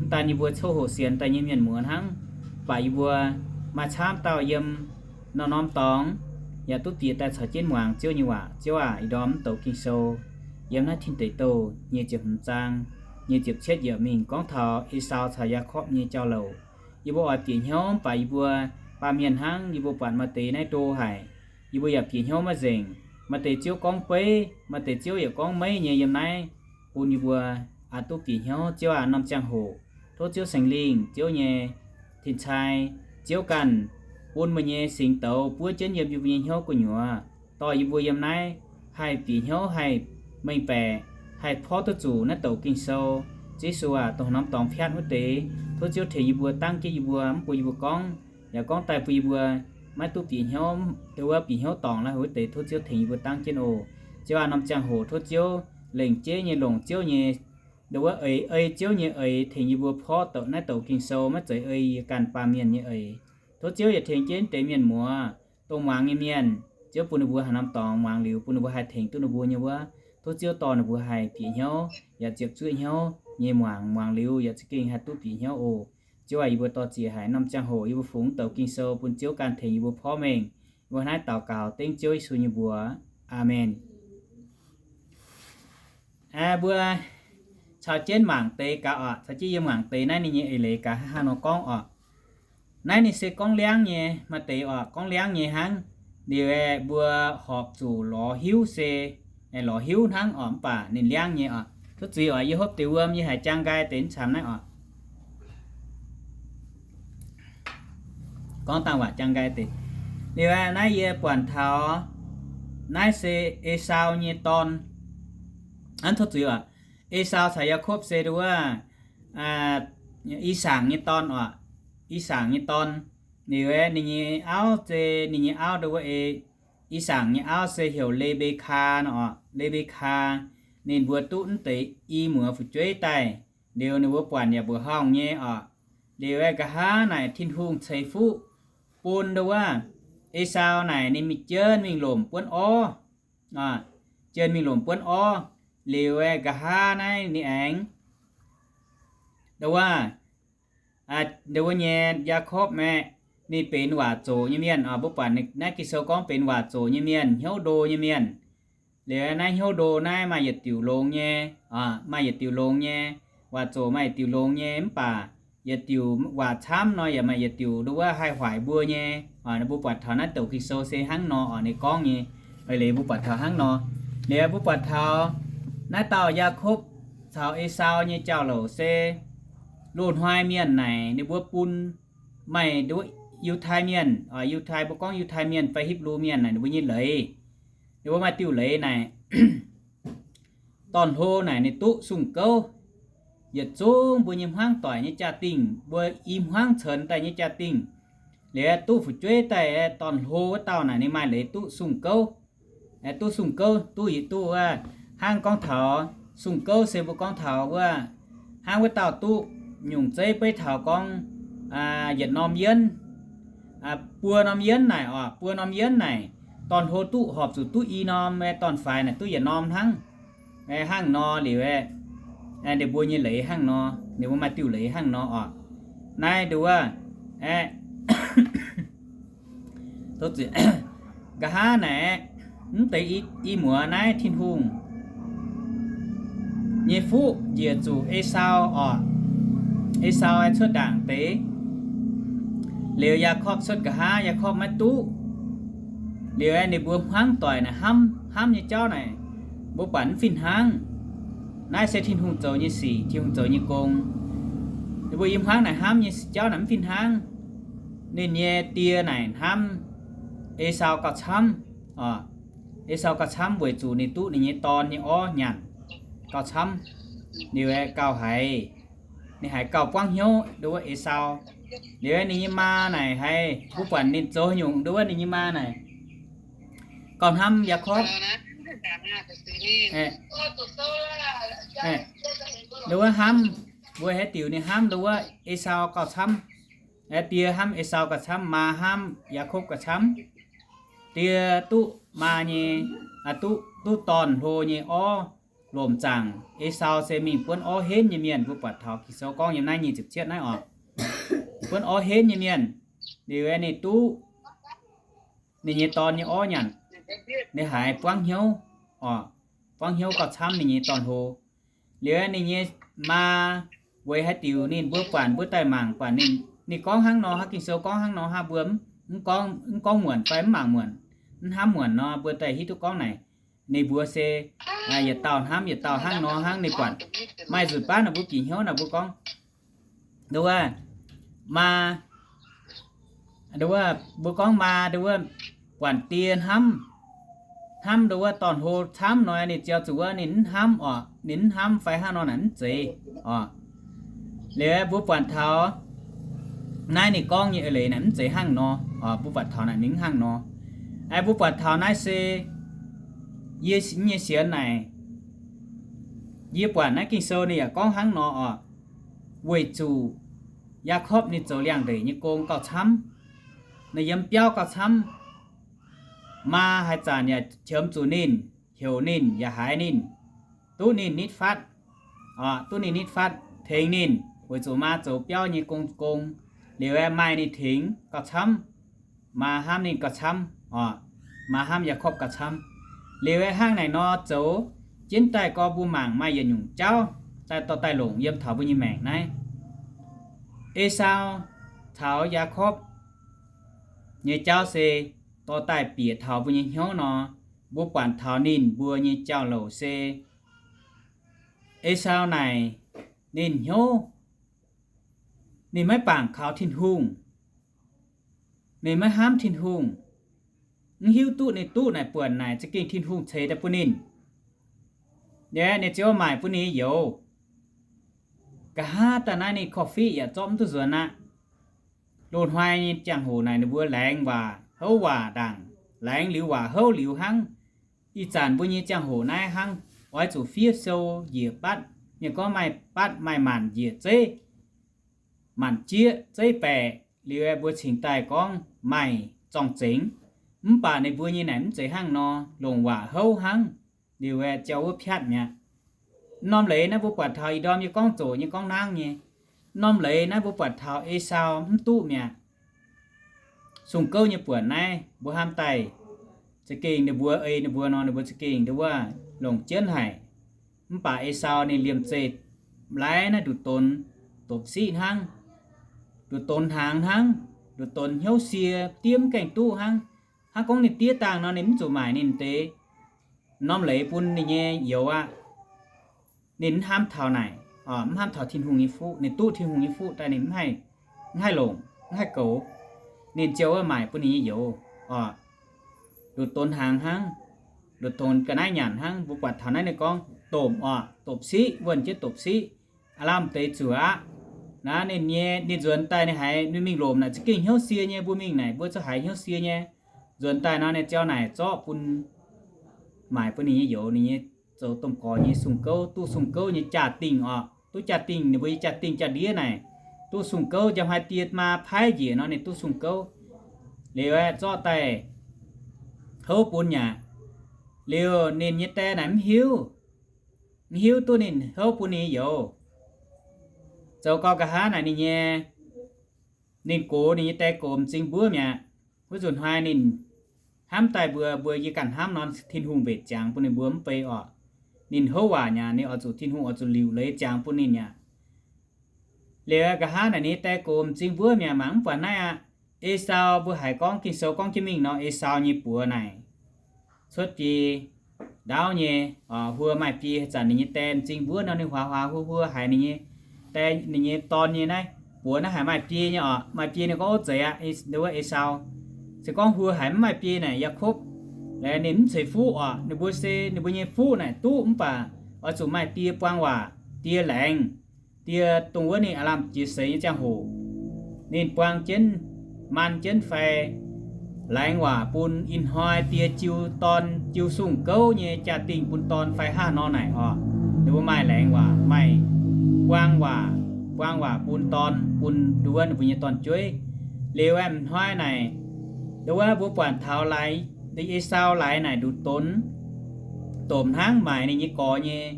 mv daan yie mbuo coqv hoqc sienx daaih nyei mienh muoz hnangv, mv baac yie mbuo maaih camv dauh yiem norm-norm dorngx yaac duqv bieqc daaih caux jienv muangx Ziouv nyei waac. Ziouv aac, ih ndorm mv douc Ging-Sou yiem naaiv Tin Deic Douh nyei ziepc hmz zaang nyei ziepc cietv yiemc mingh gorngv taux Esaau caux Yaakopv nyei jauv-louc. Yie mbuo oix bieqc hnyouv mv baac yie mbuo baamh mienh hnangv, yie mbuo buatc maaih deix naaiv ndo haic, yie mbuo yaac bieqc hnyouv maiv nzengc. Maaih deix Ziouv gorngv beiv, maaih deix Ziouv yaac gorngv meiv nyei yiem naaiv bun yie mbuo aqc duqv bieqc hnyouv. Ziouv aac, norm ziangh hoc tov Ziouv Singx Lingh, Ziouv nyei tin-cai, Ziouv ganh bun meih nyei singx douz buov jienv yiem yie mbuo nyei hnyouv gu'nyuoz, dorh yie mbuo yiem naaiv haih bieqc hnyouv, haih mengh baeqc, haih porv duqv zuqc naaiv douc Ging-Sou. Ziouv Yesu aac, dongh norm dorngx piatv wuov deix, tov Ziouv tengx yie mbuo dangv jienv yie mbuo, mv bun yie mbuo gorngv, yaac gorngv daaih bun yie mbuo maiv duqv bieqc hnyouv, ndo wuov bieqc hnyouv dorngc laaih wuov deix, tov Ziouv tengx yie mbuo dangv jienv oc. Ziouv aac, norm ziangh hoc tov Ziouv lengc jeiv nyei longc Ziouv nyei, ndo wuov eix, ei Ziouv nyei eix tengx yie mbuo porv douc naaiv douc Ging-Sou, maiv zeiz ei yie ganh baamh mienh nyei eix. Tov Ziouv yaac tengx jienv deix mienh muoz, dongh muangx nyei mienh, Ziouv bun ninh mbuo haaix norm dorngx muangx liuz bun ninh mbuo haih tengx duqv ninh mbuo nyei wuov, tov Ziouv dorh ninh mbuo haih bieqc hnyouv yaac ziepc zuoqv hnyouv nyei muangx, muangx liuz yaac za'gengh haih duqv bieqc hnyouv oc. Ziouv aac, yie mbuo dor-ziec haic, norm ziangh hoc yie mbuo fungx douc Ging-Sou bun Ziouv ganh tengx yie mbuo porv mengh. Yie mbuo naaiv daux gaux dengv Ziouv Yesu nyei mbuox. Aamen. Aa, mbuo caux jienv mangc deix gaax oc. Caux jienv yie mangc deix naaiv ninh nyei eix leiz gaax hnangv haaix nor gorngv oc. Naaiv ninh se gorngv liangv nyei, maaih deix oc, gorngv liangv nyei hnangv. Liuz aeqv, mbuo horpc zuqc lorz hiuv se, lorz hiuv hnangv oc, mv baac ninh liangv nyei oc. Tov zuiz oc, yie hopv deix wuom, yie haiz jaang nqaai deix mv camv naaiv oc. Gorngv dangh waac jaang nqaai deix. Liuz aeqv, naaiv yie buatc taux naaiv se Esaau nyei dorn. Hnangv tov zuiz oc, Esaau caux Yaakopv se ndo wuov, I Saangc nyei dorn oc. I Saangc nyei dorn. Liuz aeqv, ninh nyei auv se, ninh nyei auv ndo wuov, I Saangc nyei auv se heuc Le^mbe^kaa nor oc. Le^mbe^kaa, ninh mbuo duqv mv deix i muoz fu'jueiv daaih. Liuz ninh mbuo buatc yaac mbuoqc horngh nyei oc. Liuz aeqv, nqa'haav naaic Tin-Hungh ceix fuqv bun ndo wuov Esaau naaic ninh mingh jienv mingh lomc buonv orv. Jienv mingh lomc buonv orv. Liuz aeqv, nqa'haav naaiv ninh aengx ndo wuov, ndo wuov nyei Yaakopv aeqv, ninh benx waac zoqc nyei mienh oc. Mbuo buatc naaiv Ging-Sou gorngv benx waac zoqc nyei mienh, hnyouv ndo nyei mienh. Liuz naaiv hnyouv ndo naaiv maaih yietc diuc longx nyei, maaih yietc diuc longx nyei. Waac zoqc maaih yietc diuc longx nyei, mv baac yietc diuc waac camv nor yaac maaih yietc diuc ndo wuov haih hoic mbuo nyei. Mbuo buatc taux naaiv douc Ging-Sou se hnangv nor oc, ninh gorngv nyei. Eix leiz mbuo buatc taux hnangv nor. Liuz mbuo buatc taux naaiv dauh Yaakopv caux Esaau nyei jauv-louc se loz-hnoi mienh naaic ninh mbuo bun maaih ndo wuov Yiutai mienh, Yiutai, mbuo gorngv Yiutai mienh fai Hipv^lu mienh naaic ninh mbuo nyei leiz. Ninh mbuo maaih diuh leiz naaic, dorn-hlo naaic ninh duqv sung-gouv. Yietc zungv mbuo nyei hmuangv doic nyei jaa-dingh, mbuo i hmuangv cenx daaih nyei jaa-dingh, liuz duqv fu'jueiv daaih, dorn-hlo wuov dauh naaic ninh maaih leiz duqv sung-gouv. Duqv sung-gouv, duqv yietc duqv wuov, hnangv gorngv taux sung-gouv se mbuo gorngv taux wuov, hnangv wuov dauh duqv nyungc zeiv beiv taux gorngv yietc norm yienv, buo norm yienv naaic oc, buo norm yienv naaic, dorn-hlo duqv horpc zuqc duqv i norm, dorn-faix naaic duqv yietc norm hnangv. Hnangv nor liuz, ninh mbuo nyei leiz hnangv nor, ninh mbuo maaih diuh leiz hnangv nor oc. Naaiv nduov, nqa'haav naaic, mv deix i muoz naaiv Tin-Hungh nyei fuqv njiec zuqc Esaau oc. Esaau cuotv ndaangc deix, liuz Yaakopv cuotv nqa'haav, Yaakopv maiv duqv. Liuz ninh mbuo hmuangv doic naaic hnamv, hnamv nyei jauv naaic, mbuo buatc mv fih hnangv. Naaiv se Tin-Hungh zoux nyei sic, Tin-Hungh zoux nyei gong. Ninh mbuo i hmuangv naaic hnamv nyei jauv naaic mv fih hnangv. Ninh nyei die naaic hnamv Esaau gauh camv oc. Esaau gauh camv weic zuqc ninh duqv ninh nyei dorn nyei orv nyanc gauh camv. Liuz gauh haiz, ninh haiz gauh buangv hnyouv ndo wuov Esaau. Liuz ninh nyei maa naaic haiz mbuo buatc ninh zoux nyungc ndo wuov ninh nyei maa naaic gauh hnamv Yaakopv. Ndo wuov hnamv, mbuo haiz diuc ninh hnamv ndo wuov Esaau gauh camv. Die hnamv Esaau gauh camv, maa hnamv Yaakopv gauh camv. Die duqv maa nyei, duqv, duqv dorn-hlo nyei orv lomc zaangc. Esaau se mingh buonv orv henv nyei mienh, mbuo buatc taux Ging-Sou gorngv yiem naaiv nyic ziepc cietv naaiv oc. Buonv orv henv nyei mienh, liuz ninh duqv ninh nyei dorn nyei orv nyanc, ninh haiz buangv hnyouv, oc, buangv hnyouv gauh camv ninh nyei dorn-hlo. Liuz ninh nyei maa weic haaix diuc ninh mbuo buatc, mbuo daaih mangc buatc ninh, ninh gorngv hnangv nor, haaix Ging-Sou gorngv hnangv nor, haaix mbuo mv gorngv, mv gorngv muonc fai mv mangc muonc, mv hnamv muonc nor, mbuo daaih hiuv duqv gorngv naaic, ninh mbuo se yietc dauh hnamv yietc dauh hnangv nor hnangv. Ninh buatc maaih nzunc baav naaic mbuo bieqc hnyouv naaic mbuo gorngv, nduov, maa, nduov, mbuo gorngv maa, nduov, buatc die hnamv, hnamv nduov dorn-hlo camv nor, ninh ziouc zuqc wuov ninh mv hnamv oc, ninh mv hnamv fai hnangv nor naaic mv zeiz oc. Liuz mbuo buatc taux naaiv ninh gorngv nyei eix leiz naaic mv zeiz hnangv nor oc. Mbuo buatc taux naaic ninh mv hnangv nor. Aa, mbuo buatc taux naaiv se yie nyei sienx naaic, yie buatc naaiv Ging-Sou ninh yaac gorngv hnangv nor oc. Weic zuqc Yaakopv ninh zoux liangx-ndeic nyei gong gauh camv, ninh yiem biauv gauh camv, maa haaix zanc yaac qiemx zuqc ninh, heuc ninh, yaac haiz ninh, duqv ninh nitv fatv, duqv ninh nitv fatv tengx ninh, weic zuqc maa zoux biauv nyei gong, gong. Liuz aeqv, maaih ninh tengx gauh camv. Maa hnamv ninh gauh camv oc. Maa hnamv Yaakopv gauh camv. Liuz aeqv, hnangv naaic nor zoux jienv daaih gorx mbuo mangc maaih yietc nyungc jauv daaih dorh daaih longc yiem taux mbuo nyei maengc naaiv. Esaau caux Yaakopv nyei jauv se dorh daaih bieqc taux mbuo nyei hnyouv nor, mbuo buatc taux ninh mbuo nyei jauv-louc se Esaau naaic ninh hnyouv, ninh maiv bangc kaux Tin-Hungh, ninh maiv hnamv Tin-Hungh, mv hiuv duqv ninh duqv naaic buonc naaic za'gengh Tin-Hungh ceix daaih bun ninh. Ninh ziouc maaic bun ninh youz. Nqa'haav daaih naaiv ninh korv-fiqv yaac zorqv mv duqv nzuonx aqv. Loz-hnoi nyei ziangh hoc naaic ninh mbuo laengz waac, houv waac ndaangc, laengz liuz waac houv liuz hnangv. Ih zanc mbuo nyei ziangh hoc naaiv hnangv, oix zuqc fiev sou njiec batv, mienh gorngv maaih batv maaih maanc njiec zeiv, maanc jieqv zeiv baeqc, liuz mbuo cingx daaih gorngv maaih zorng-zengx. Mv baac ninh mbuo nyei naaic mv zeiz hnangv nor, longc waac houv hnangv, liuz ziouc wuov piatv mi'aqv. Norm leiz naaiv mbuo buatc taux ih ndorm yie gorngv zoqc nyei gorngv nangv nyei. Norm leiz naaiv mbuo buatc taux Esaau mv duqv mi'aqv. Sung gouv nyei buonc naaiv mbuo hnamv daaih, za'gengh ninh mbuo ei ninh mbuo nor, ninh mbuo za'gengh nduov longc jienv haic. Mv baac Esaau ninh liemh zeih laaix naaiv nduqc donx dopc siqv hnangv, nduqc donx hnaangx hnangv, nduqc donx hnyouv sie diev mv gaengh duqv hnangv. Hnangv gorngv ninh diev dangh nor, ninh mv zuqc maaic ninh deix norm leiz bun ninh nyei youz aqv. Ninh mv hnamv taux naaic, mv hnamv taux Tin-Hungh nyei fuqv. Ninh duqv Tin-Hungh nyei fuqv daaih ninh mv haih longc, mv haih goux. Ninh ziouc wuov maaic bun ninh nyei youz oc. Nduqc donx hnaangx hnangv, nduqc donx ga'naaiv nyanc hnangv. Mbuo buatc taux naaiv ninh gorngv domh oc, dopc siqv, wuonh jienv dopc siqv, aav lamh deix zuqc aqv. Naaiv ninh nyei, ninh nzuonx daaih ninh haiz ninh mingh lomc naaic za'gengh hnyouv sie nyei, mbuo mingh naaic mbuo zungv haiz hnyouv sie nyei. Nzuonx daaih nor ninh ziouc naaic zorqv bun, maaic bun ninh nyei youz, ninh nyei zoux domh gorx nyei sung gouv, duqv sung gouv nyei jaa-dingh oc, duqv jaa-dingh, ninh mbuo nyei jaa-dingh jaa-ndiev naaic, duqv sung gouv, njang hmai die maa paaiv njiec nor ninh duqv sung gouv. Liuz aeqv, zorqv daaih houv bun yaac, liuz ninh nyei die naaic mv hiuv, mv hiuv duqv ninh houv bun ninh nyei youz. Zoux gau nqa'haav naaic ninh nyei, ninh gox ninh nyei die gox m'zing mbuov mi'aqv. Wuov nzunc hnoi ninh hnamv daaih mbuo, mbuo yie ganh hnamv nor Tin-Hungh mbenc ziangx bun ninh mbuo mv bei oc. Ninh houv waac yaac ninh oix zuqc Tin-Hungh oix zuqc liuc leiz ziangx bun ninh yaac. Liuz nqa'haav naaic ninh die gox m'zing mbuov mi'aqv, mangc mv buatc naaiv aqv. Esaau, mbuo haiz gorngv Ging-Sou gorngv jienv mingh nor, Esaau nyei buoz naaic cuotv biei ndaauv nyei, huo maaih biei. Zanc ninh nyei die m'zing mbuov nor ninh huaax huaax huo huo haiz ninh nyei die, ninh nyei dorn nyei naaiv buoz naaiv haiz maaih biei nyei oc. Maaih biei ninh gorngv, Ov, zeiz aqv, wuov Esaau. Se gorngv huo haiz mv maaih biei naaic, Yaakopv, ninh mv ceix fuqv oc. Ninh mbuo se ninh mbuo nyei fuqv naaic duqv mv baac oix zuqc maaih die buang waac, die laengz, die dongh wuov ninh aav lamh jiex seix nyei ziangh hoc, ninh buang jienv, maan jienv fai laengz waac bun ih hnoi die jiu dorn, jiu sung gouv nyei jaa-dingh bun dorn fai hnangv nor naaic oc. Ninh mbuo maaih laengz waac, maaih buang waac, buang waac bun dorn, bun nduov ninh mbuo nyei dorn-jueiv. Liuz aeqv, m'hnoi naaic, nduov mbuo buatc taux laaix, Esaau laaix naaic nduqc donx, domh hnangv maaic ninh nyei gorx nyei,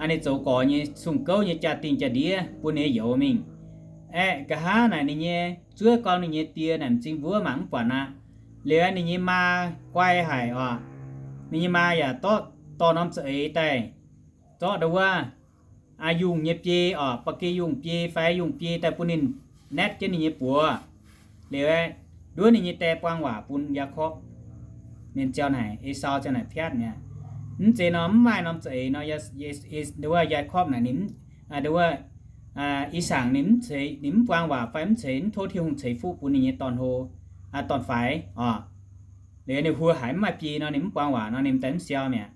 ninh zoux gorx nyei sung gouv nyei jaa-dingh jaa-ndiev bun ninh nyei youz mingh. Aeqv, nqa'haav naaic ninh nyei zuov gau ninh nyei die naaic m'zing mbuov mangc mv buatc aqv. Liuz ninh nyei maa guai haic oc. Ninh nyei maa yaac zorqv dorh norm za'eix daaih, zorqv ndau wuov, aa, yungh nyei biei oc, ba'gi yungh biei fai yungh biei daaih bun ninh naetv jienv ninh nyei buoz. Liuz nduov ninh nyei die buang waac bun Yaakopv. Ninh ziouc naaic, Esaau ziouc naaic piatv mi'aqv, Mv zeiz nor, mv maaih norm za'eix nor, ndau wuov Yaakopv naaic ninh, ndau wuov, I^sakc ninh mv ceix, ninh mv buang waac fai mv ceix, mv tov Tin-Hungh ceix fuqv bun ninh nyei dorn-hlo, dorn-faix oc. Liuz ninh huo haiz mv maaih biei nor, ninh mv buang waac nor, ninh daaih mv siau mi'aqv.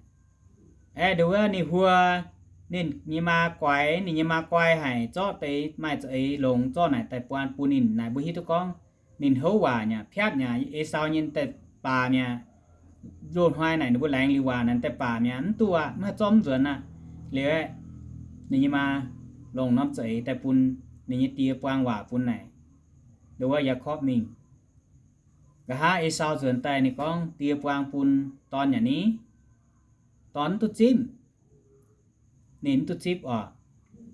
Aeqv, ndau wuov ninh huo, ninh nyei maa guaix, ninh nyei maa guai haic, zorqv deix maaih za'eix longx zorqv naaic daaih buang bun ninh. Naaic mbuo hiuv duqv gorngv ninh houv waac nyei, piatv nyei, Esaau nyei daaih baac mi'aqv. Loz-hnoi naaic ninh mbuo laengz liuz waac naaic daaih baac mi'aqv, mv duqv aqv, mv haih zorqv mv nzuonx aqv. Liuz ninh nyei maa longc norm za'eix daaih bun ninh nyei die buang waac bun naaic, ndau wuov Yaakopv mingh. Nqa'haav Esaau nzuonx daaih ninh gorngv, Die buang bun dorn yaac ni? Dorn mv duqv zipv. Ninh mv duqv zipv oc.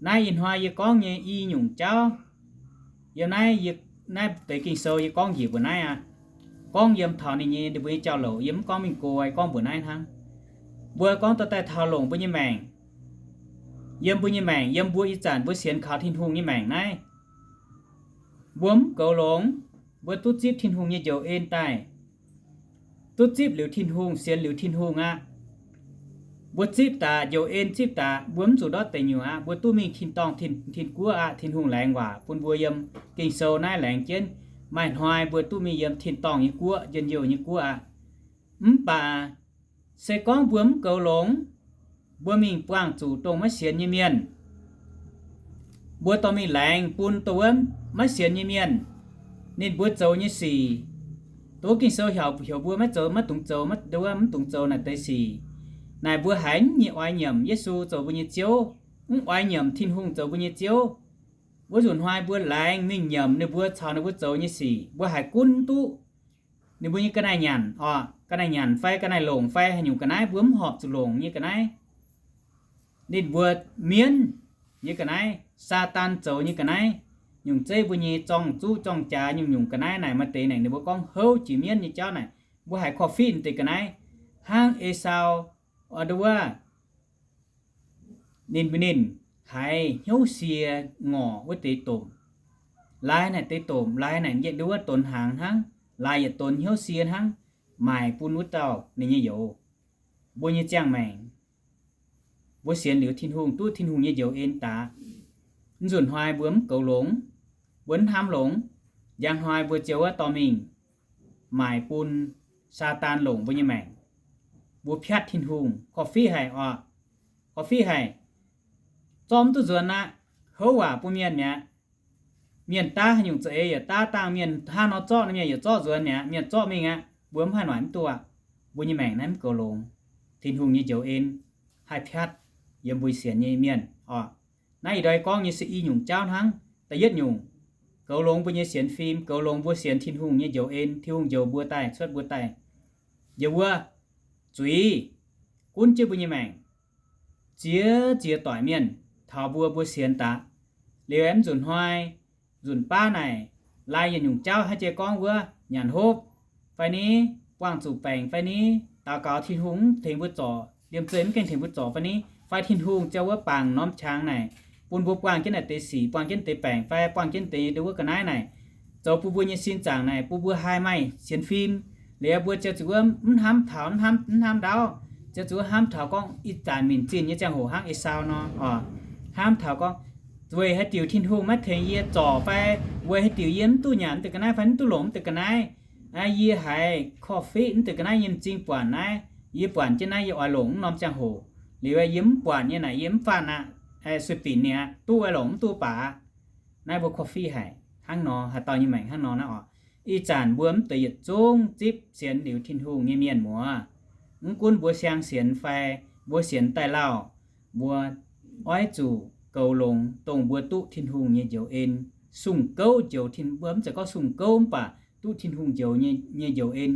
Naaiv ih hnoi yie gorngv nyei i nyungc jauv, yiem naaiv, naaiv deix Ging-Sou yie gorngv njiec mbuo naaiv aqv. Gorngv yiem taux ninh nyei, ninh mbuo nyei jauv-louc, yie mv gorngv mingh go, yie gorngv mbuo naaiv hnangv. Mbuo gorngv dorh daaih taux longc mbuo nyei maengc. Yiem mbuo nyei maengc, yiem mbuo ih zanc mbuo sienx kaux Tin-Hungh nyei maengc naaiv, mbuo mv goux longx, mbuo duqv zipv Tin-Hungh nyei njoux en daaih. Duqv zipv liuz Tin-Hungh, sienx liuz Tin-Hungh aqv. Mbuo zipv daaih, njoux en zipv daaih, mbuo mv zuqc ndortv deic nyuoqc aqv. Mbuo duqv mingh tin-dorngh, tin, tin-guoqv aqv. Tin-Hungh laengz waac bun mbuo yiem Ging-Sou naaiv laengz jienv, maaih hnoi mbuo duqv mingh yiem tin-dorngh nyei guoqv, njien-youh nyei guoqv aqv. Mv baac se gorngv mbuo mv goux longx, mbuo mingh buangh zuqc dongh maiv sienx nyei mienh, mbuo dorh mingh laengz bun dongh wuov maiv sienx nyei mienh, ninh mbuo zoux nyei sic, dongh Ging-Sou heuc, heuc mbuo maiv zoux, maiv dungx zoux, maiv, dongh wuov mv dungx zoux naaic deix sic. Naaic mbuo haiz mv nyei oix nyiemc Yesu zoux mbuo nyei Ziouv, mv oix nyiemc Tin-Hungh zoux mbuo nyei Ziouv. Wuov nzunc hnoi mbuo laengz mingh nyiemc ninh mbuo caux ninh mbuo zoux nyei sic, mbuo haiz gunv duqv ninh mbuo nyei ga'naaiv nyanc oc, ga'naaiv nyanc fai ga'naaiv longc fai haaix nyungc ga'naaiv mbuo mv horpc zuqc longc nyei ga'naaiv, ninh mbuo mienv nyei ga'naaiv, Saadaan zoux nyei ga'naaiv, nyungc zeiv mbuo nyei zorng-zuqv zorng-jaax nyungc-nyungc ga'naaiv naaic, maaih deix naaic ninh mbuo gorngv houv jiex mienv nyei jauv naaic, mbuo haiz korv-fiqv deix ga'naaiv hnangv Esaau, nduov wuov, ninh, ninh haiz hnyouv sie ngorc wuov deix domc. Laaix naaic deix domc, laaix naaic nduov wuov donx hnaangx hnangv, laaix yietc donx hnyouv sie hnangv, maaic bun wuov dauh ninh nyei youz. Mbuo nyei ziangh maengc, mbuo sienx liuz Tin-Hungh, duqv Tin-Hungh nyei njoux en daaih, mv nzunc hnoi mbuo mv goux longx, mbuo mv hnamv longx, njang hnoi mbuo ziouc wuov dorh mingh maaic bun Saadaan longc mbuo nyei maengc. Mbuo piatv Tin-Hungh, korv-fiqv haic oc, korv-fiqv haic. Zorqv mv duqv nzuonx aqv. Houv waac bun mienh mi'aqv. Mienh daav haaix nyungc za'eix yaac daav dangh, mienh hnangv nor zorqv, mienh yaac zorqv nzuonx mi'aqv, mienh zorqv mingh aqv. Mbuo mv haih noic mv duqv aqv. Mbuo nyei maengc naaiv mv goux longx. Tin-Hungh nyei njoux en haih piatv yiem mbuo sienx nyei mienh oc. Naaiv ih ndorm gorngv nyei se i nyungc jauv hnangv. Da'yietv nyungc, goux longx mbuo nyei sienx fim, goux longx mbuo sienx Tin-Hungh nyei njoux en. Tin-Hungh njoux mbuo daaih, cuotv mbuo daaih, njoux wuov zuiz gunv jienv mbuo nyei maengc, ziex ziex doic mienh taux mbuo, mbuo sienx daaih. Liuz aengx mv nzunc hnoi, nzunc baav naaic, laaix yietc nyungc jauv haaix jiex gorngv wuov nyanc hopv fai ni, buangh zuqc baengc fai ni, daux gaux Tin-Hungh mv tengx mbuo zorc, liemh zeih mv gaengh tengx mbuo zorc fai ni, fai Tin-Hungh ziouc wuov bangc norm qangx naaic, bun mbuo buangh jienv naaic deix sic, buangh jienv deix baengc fai buangh jienv deix nduov wuov ga'naaiv naaic, zoux bun mbuo nyei sin zaangc naaic, bun mbuo haih maaih sienx fim. Liuz mbuo ziouc zuqc wuov mv hnamv taux, mv hnamv, mv hnamv ndaauv, ziouc zuqc wuov hnamv taux gorngv ih zanc minc zinh nyei ziangh hoc hnangv Esaau nor oc, hnamv taux gorngv, weic haaix diuc Tin-Hungh maiv tengx yie zorc fai weic haaix diuc yie mv duqv nyanc mv deix ga'naaiv fai mv duqv longc mv deix ga'naaiv. Yie haiz korv-fiqv mv deix ga'naaiv nyei m'zing buatc naaiv, yie buatc jienv naaiv yie oix longc mv norm ziangh hoc. Liuz yie mv buatc nyei naaic yie mv faanh aqv, sueih binc ninh aqv, duqv oix longc mv duqv baac aqv. Naaiv mbuo korv-fiqv haic hnangv nor, haaix dauh nyei maengc hnangv nor naaiv oc. Ih zanc mbuo mv deix yietc zungv zipv sienx liuz Tin-Hungh nyei mienh muoz, mv gunv mbuo siang sienx fai mbuo sienx daaih lauh, mbuo oix zuqc goux longx dongh mbuo duqv Tin-Hungh nyei njoux en. Sung gouv njoux Tin, mbuo mv zeiz gorngv sung gouv mv baac duqv Tin-Hungh njoux nyei, nyei njoux en.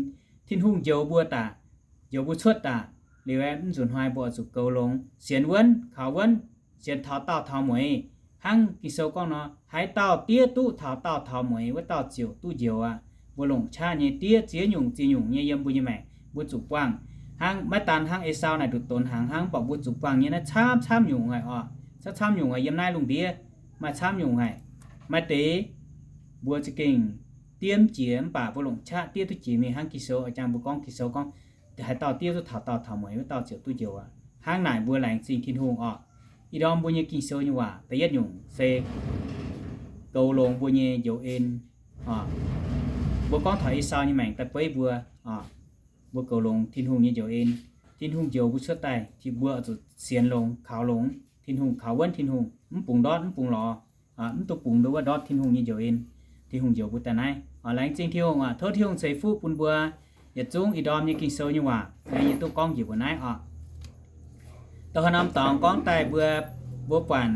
Tin-Hungh njoux mbuo daaih, njoux mbuo cuotv daaih. Liuz aeqv, mv nzunc hnoi mbuo oix zuqc goux longx, sienx wuonv kaux wuonv, sienx taux daauh taux mueiz. Hnangv Ging-Sou gorngv nor, haaix dauh diev duqv taux daauh taux mueiz, wuov dauh ziouc duqv njoux aqv. mbuo longc qaqv nyei diev ziex nyungc ziex nyungc nyei yiem mbuo nyei maengc. Mbuo zuqc buangh hnangv, maiv daan hnangv Esaau naaic nduqc donx hnaangx hnangv, mv baac mbuo zuqc buangh nyei naaiv camv camv nyungc haic oc, camv camv nyungc haic yiem naaiv lungh ndiev, maaih camv nyungc haic. Maaih deix mbuo za'gengh diev mv jiex, mv baac mbuo longc qaqv diev duqv jiex mingh hnangv Ging-Sou oix jangx mbuo gorngv. Ging-Sou gorngv, haaix dauh diev duqv taux dauh, taux mueiz wuov dauh ziouc duqv njoux aqv. Hnangv naaic mbuo laengz zingh Tin-Hungh oc. Ih ndorm mbuo nyei Ging-Sou nyei waac da'yietv nyungc se goux longx mbuo nyei njoux en. Mbuo gorngv taux Esaau nyei maengc daaih beiv mbuo, mbuo goux longx Tin-Hungh nyei njoux en. Tin-Hungh njoux mbuo cuotv daaih, mbuo oix zuqc sienx longx, kaux longx Tin-Hungh, kaux wuonv Tin-Hungh, mv bungx ndortv, mv bungx lorz, mv duqv bungx ndortv Tin-Hungh nyei njoux en. Tin-Hungh njoux mbuo daaih naaiv. Laengz zingh Tin-Hungh oc. Tov Tin-Hungh ceix fuqv bun mbuo yietc zungv ih ndorm nyei Ging-Sou nyei waac, yie duqv gorngv njiec mbuo naaiv oc. Dongh haaix norm dorngx gorngv daaih mbuo, mbuo buatc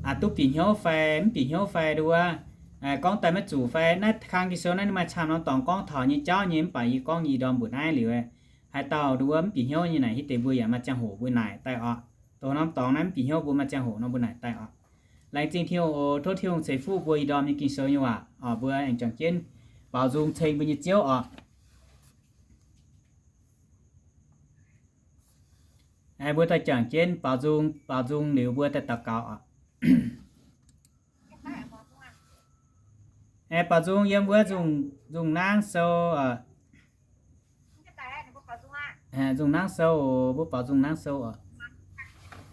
aqc duqv bieqc hnyouv fai mv bieqc hnyouv fai nduov, gorngv daaih maiv zuqc fai naaiv kang Ging-Sou naaiv ninh maaih camv norm dorngx gorngv taux nyei jauv nyei, mv baac yie gorngv nyei ih ndorm mbuoqc naaiv liuz, haaix dauh nduov mbuo mv bieqc hnyouv nyei naaic, hiuv deix mbuo yaac maaih ziangh hoc mbuo naaic daaih oc. Dongh norm dorngx naaiv mv bieqc hnyouv mbuo maaih ziangh hoc nor mbuo naaic daaih oc. Laengz zingh Tin-Hungh oc. Tov Tin-Hungh ceix fuqv mbuo ih ndorm nyei Ging-Sou nyei waac oc. Mbuo aengx juangc jienv baaux nzung ceng mbuo nyei Ziouv oc. Mbuo daaih juangc jienv baaux nzung, baaux nzung liuz mbuo daaih daux gaux oc. Baaux nzung yiem wuov nzung nangv sou oc. Nzung nangv sou oc, mbuo baaux nzung nangv sou oc.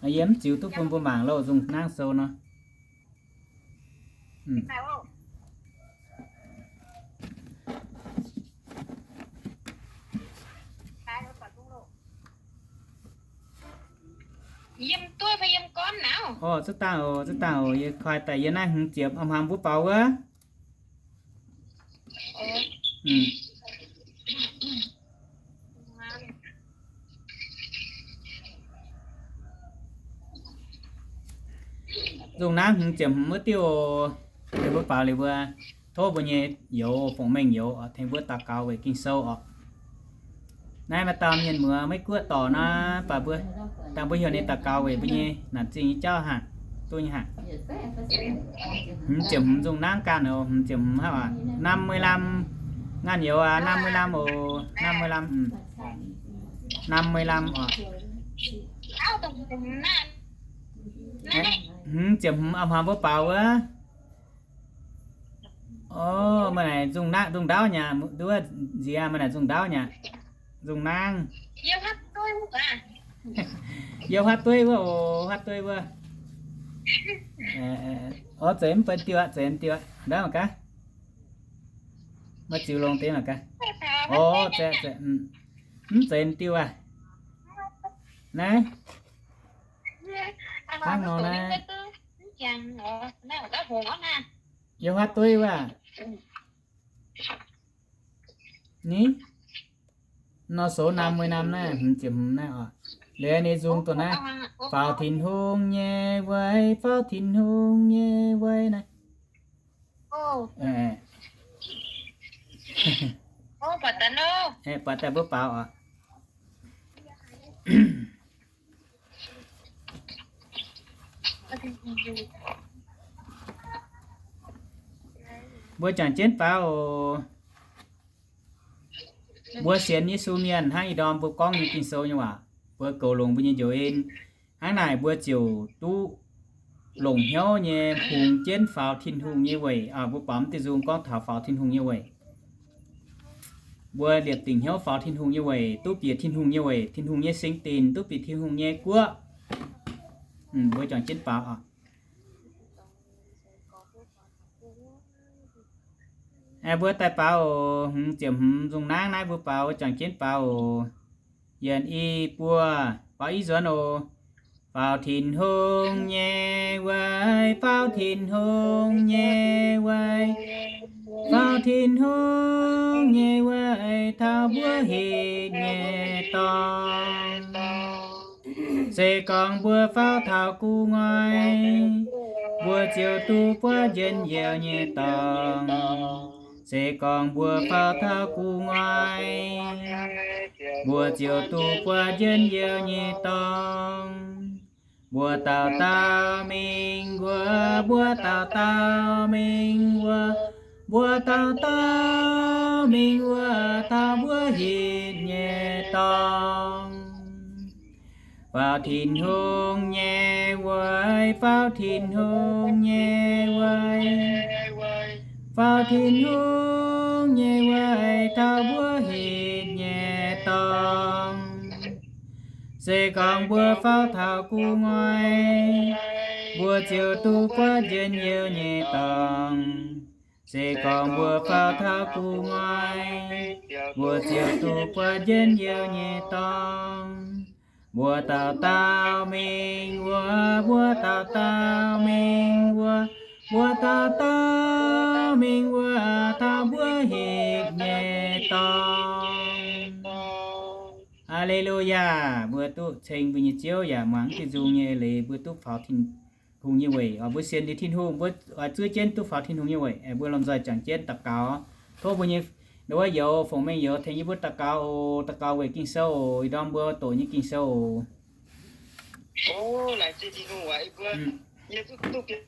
Yie mv ziux duqv bun mbuo mangc loh, nzung nangv sou nor. Oc, zuqc dangh oc, zuqc dangh oc. Yie koi daaih yie naaiv hmz ziepc, a'hmz mbuo baaux wuov. Nzung nangv hmz ziepc hmz wuov diuh, tengx mbuo baaux liuz mbuo tov mbuo nyei youz, fongc mengh youz oc, tengx mbuo daux gaux weic Ging-Sou oc. Naaiv maaih dauh mienh muoz Meiv Guoqv dorc nor, baac mbuo, dangh mbuo heuc ninh daux gaux weic mbuo nyei naanc zingh nyei jauv haic, duqv nyei haic. Hmz ziepc hmz nzung nangv ganh oc, hmz ziepc hmz hnangv oc. Năm mươi lăm, nganh youz aqv, năm mươi lăm oc, năm mươi lăm, năm mươi lăm oc. Hmz ziepc hmz a'hmz mbuo baaux wuov. Oc, meih naaic nzung ndaauv nyei, nduov nziex, meih naaic nzung ndaauv nyei, nzung nangv. Yiem huaav dueiv wuov oc, huaav dueiv wuov. Oc, zeiz mv benx diuh aqv, zeiz mv diuh aqv, ndaauv mangc gaax. Maiv ziux longx deix mangc gaax. Oc, zeiz, mv zeiz mv diuh aqv. Naaiv, hnangv nor naaiv. Yiem huaav dueiv wuov. Ni, nor số năm mươi năm naaiv, hmz ziepc hmz naaiv oc. Liuz ninh nzung dongh naaiv, faaux Tin-Hungh nyei weic, faaux Tin-Hungh nyei weic naaiv. Buatc daaih mbuo baaux oc. Mbuo juangc jienv faaux oc. Mbuo sienx Yesu mienh hnangv ih ndorm mbuo gorngv nyei Ging-Sou nyei waac, mbuo goux longx mbuo nyei njoux en. Hnangv naaic mbuo ziouc duqv longc hnyouv nyei hungx jienv faaux Tin-Hungh nyei weic. Mbuo baaux mv diuh nzung gorngv taux faaux Tin-Hungh nyei weic. Mbuo liepc dingc hnyouv faaux Tin-Hungh nyei weic, duqv bieqc Tin-Hungh nyei weic, Tin-Hungh nyei singx dinc, duqv bieqc Tin-Hungh nyei guoqv. Mbuo juangc jienv faaux oc. Mbuo daaih faaux oc. Hmz ziepc hmz nzung nangv naaiv mbuo faaux, juangc jienv faaux oc. Yietc, i, buo. Faaux i nzuonx oc. Faaux Tin-Hungh nyei weic, faaux Tin-Hungh nyei weic, faaux Tin-Hungh nyei weic taux mbuo hitv nyei dorngx. Se gorngv mbuo faaux taux gu'nguaaic, mbuo ziouc duqv buatc njien-youh nyei dorngx. Se gorngv mbuo faaux taux gu'nguaaic, mbuo ziouc duqv buatc njien-youh nyei dorngx. Mbuo dauh dauh mingh wuov, mbuo dauh dauh mingh wuov, Mbuo dauh dauh mingh wuov taux mbuo hitv nyei dorngx. Faaux Tin-Hungh nyei weic, faaux Tin-Hungh nyei weic, faaux Tin-Hungh nyei weic taux mbuo hitv nyei dorngx. Se gorngv mbuo faaux taux gu'nguaaic, mbuo ziouc duqv buatc njien-youh nyei dorngx. Se gorngv mbuo faaux taux gu'nguaaic, mbuo ziouc duqv buatc njien-youh nyei dorngx. Mbuo dauh dauh mingh wuov, mbuo dauh dauh mingh wuov, mbuo dauh dauh mingh wuov taux mbuo hitv nyei dorngx. Haa^le^lu^yaa! Mbuo duqv ceng mbuo nyei Ziouv yaac muangx Tin-Hungh nyei eix leiz, mbuo duqv faaux Tin-Hungh nyei weic. Oix mbuo sienx liuz Tin-Hungh, mbuo oix zuov jienv duqv faaux Tin-Hungh nyei weic. Mbuo lomh nzoih juangc jienv daux gaux. Tov mbuo nyei wuov youz, fongc mengh youz tengx yie mbuo daux gaux oc. Daux gaux weic Ging-Sou oc. Ih ndorm mbuo doqc nyei Ging-Sou oc. Laengz zingh Tin-Hungh waac, yie mbuo, yie duqv, duqv bieqc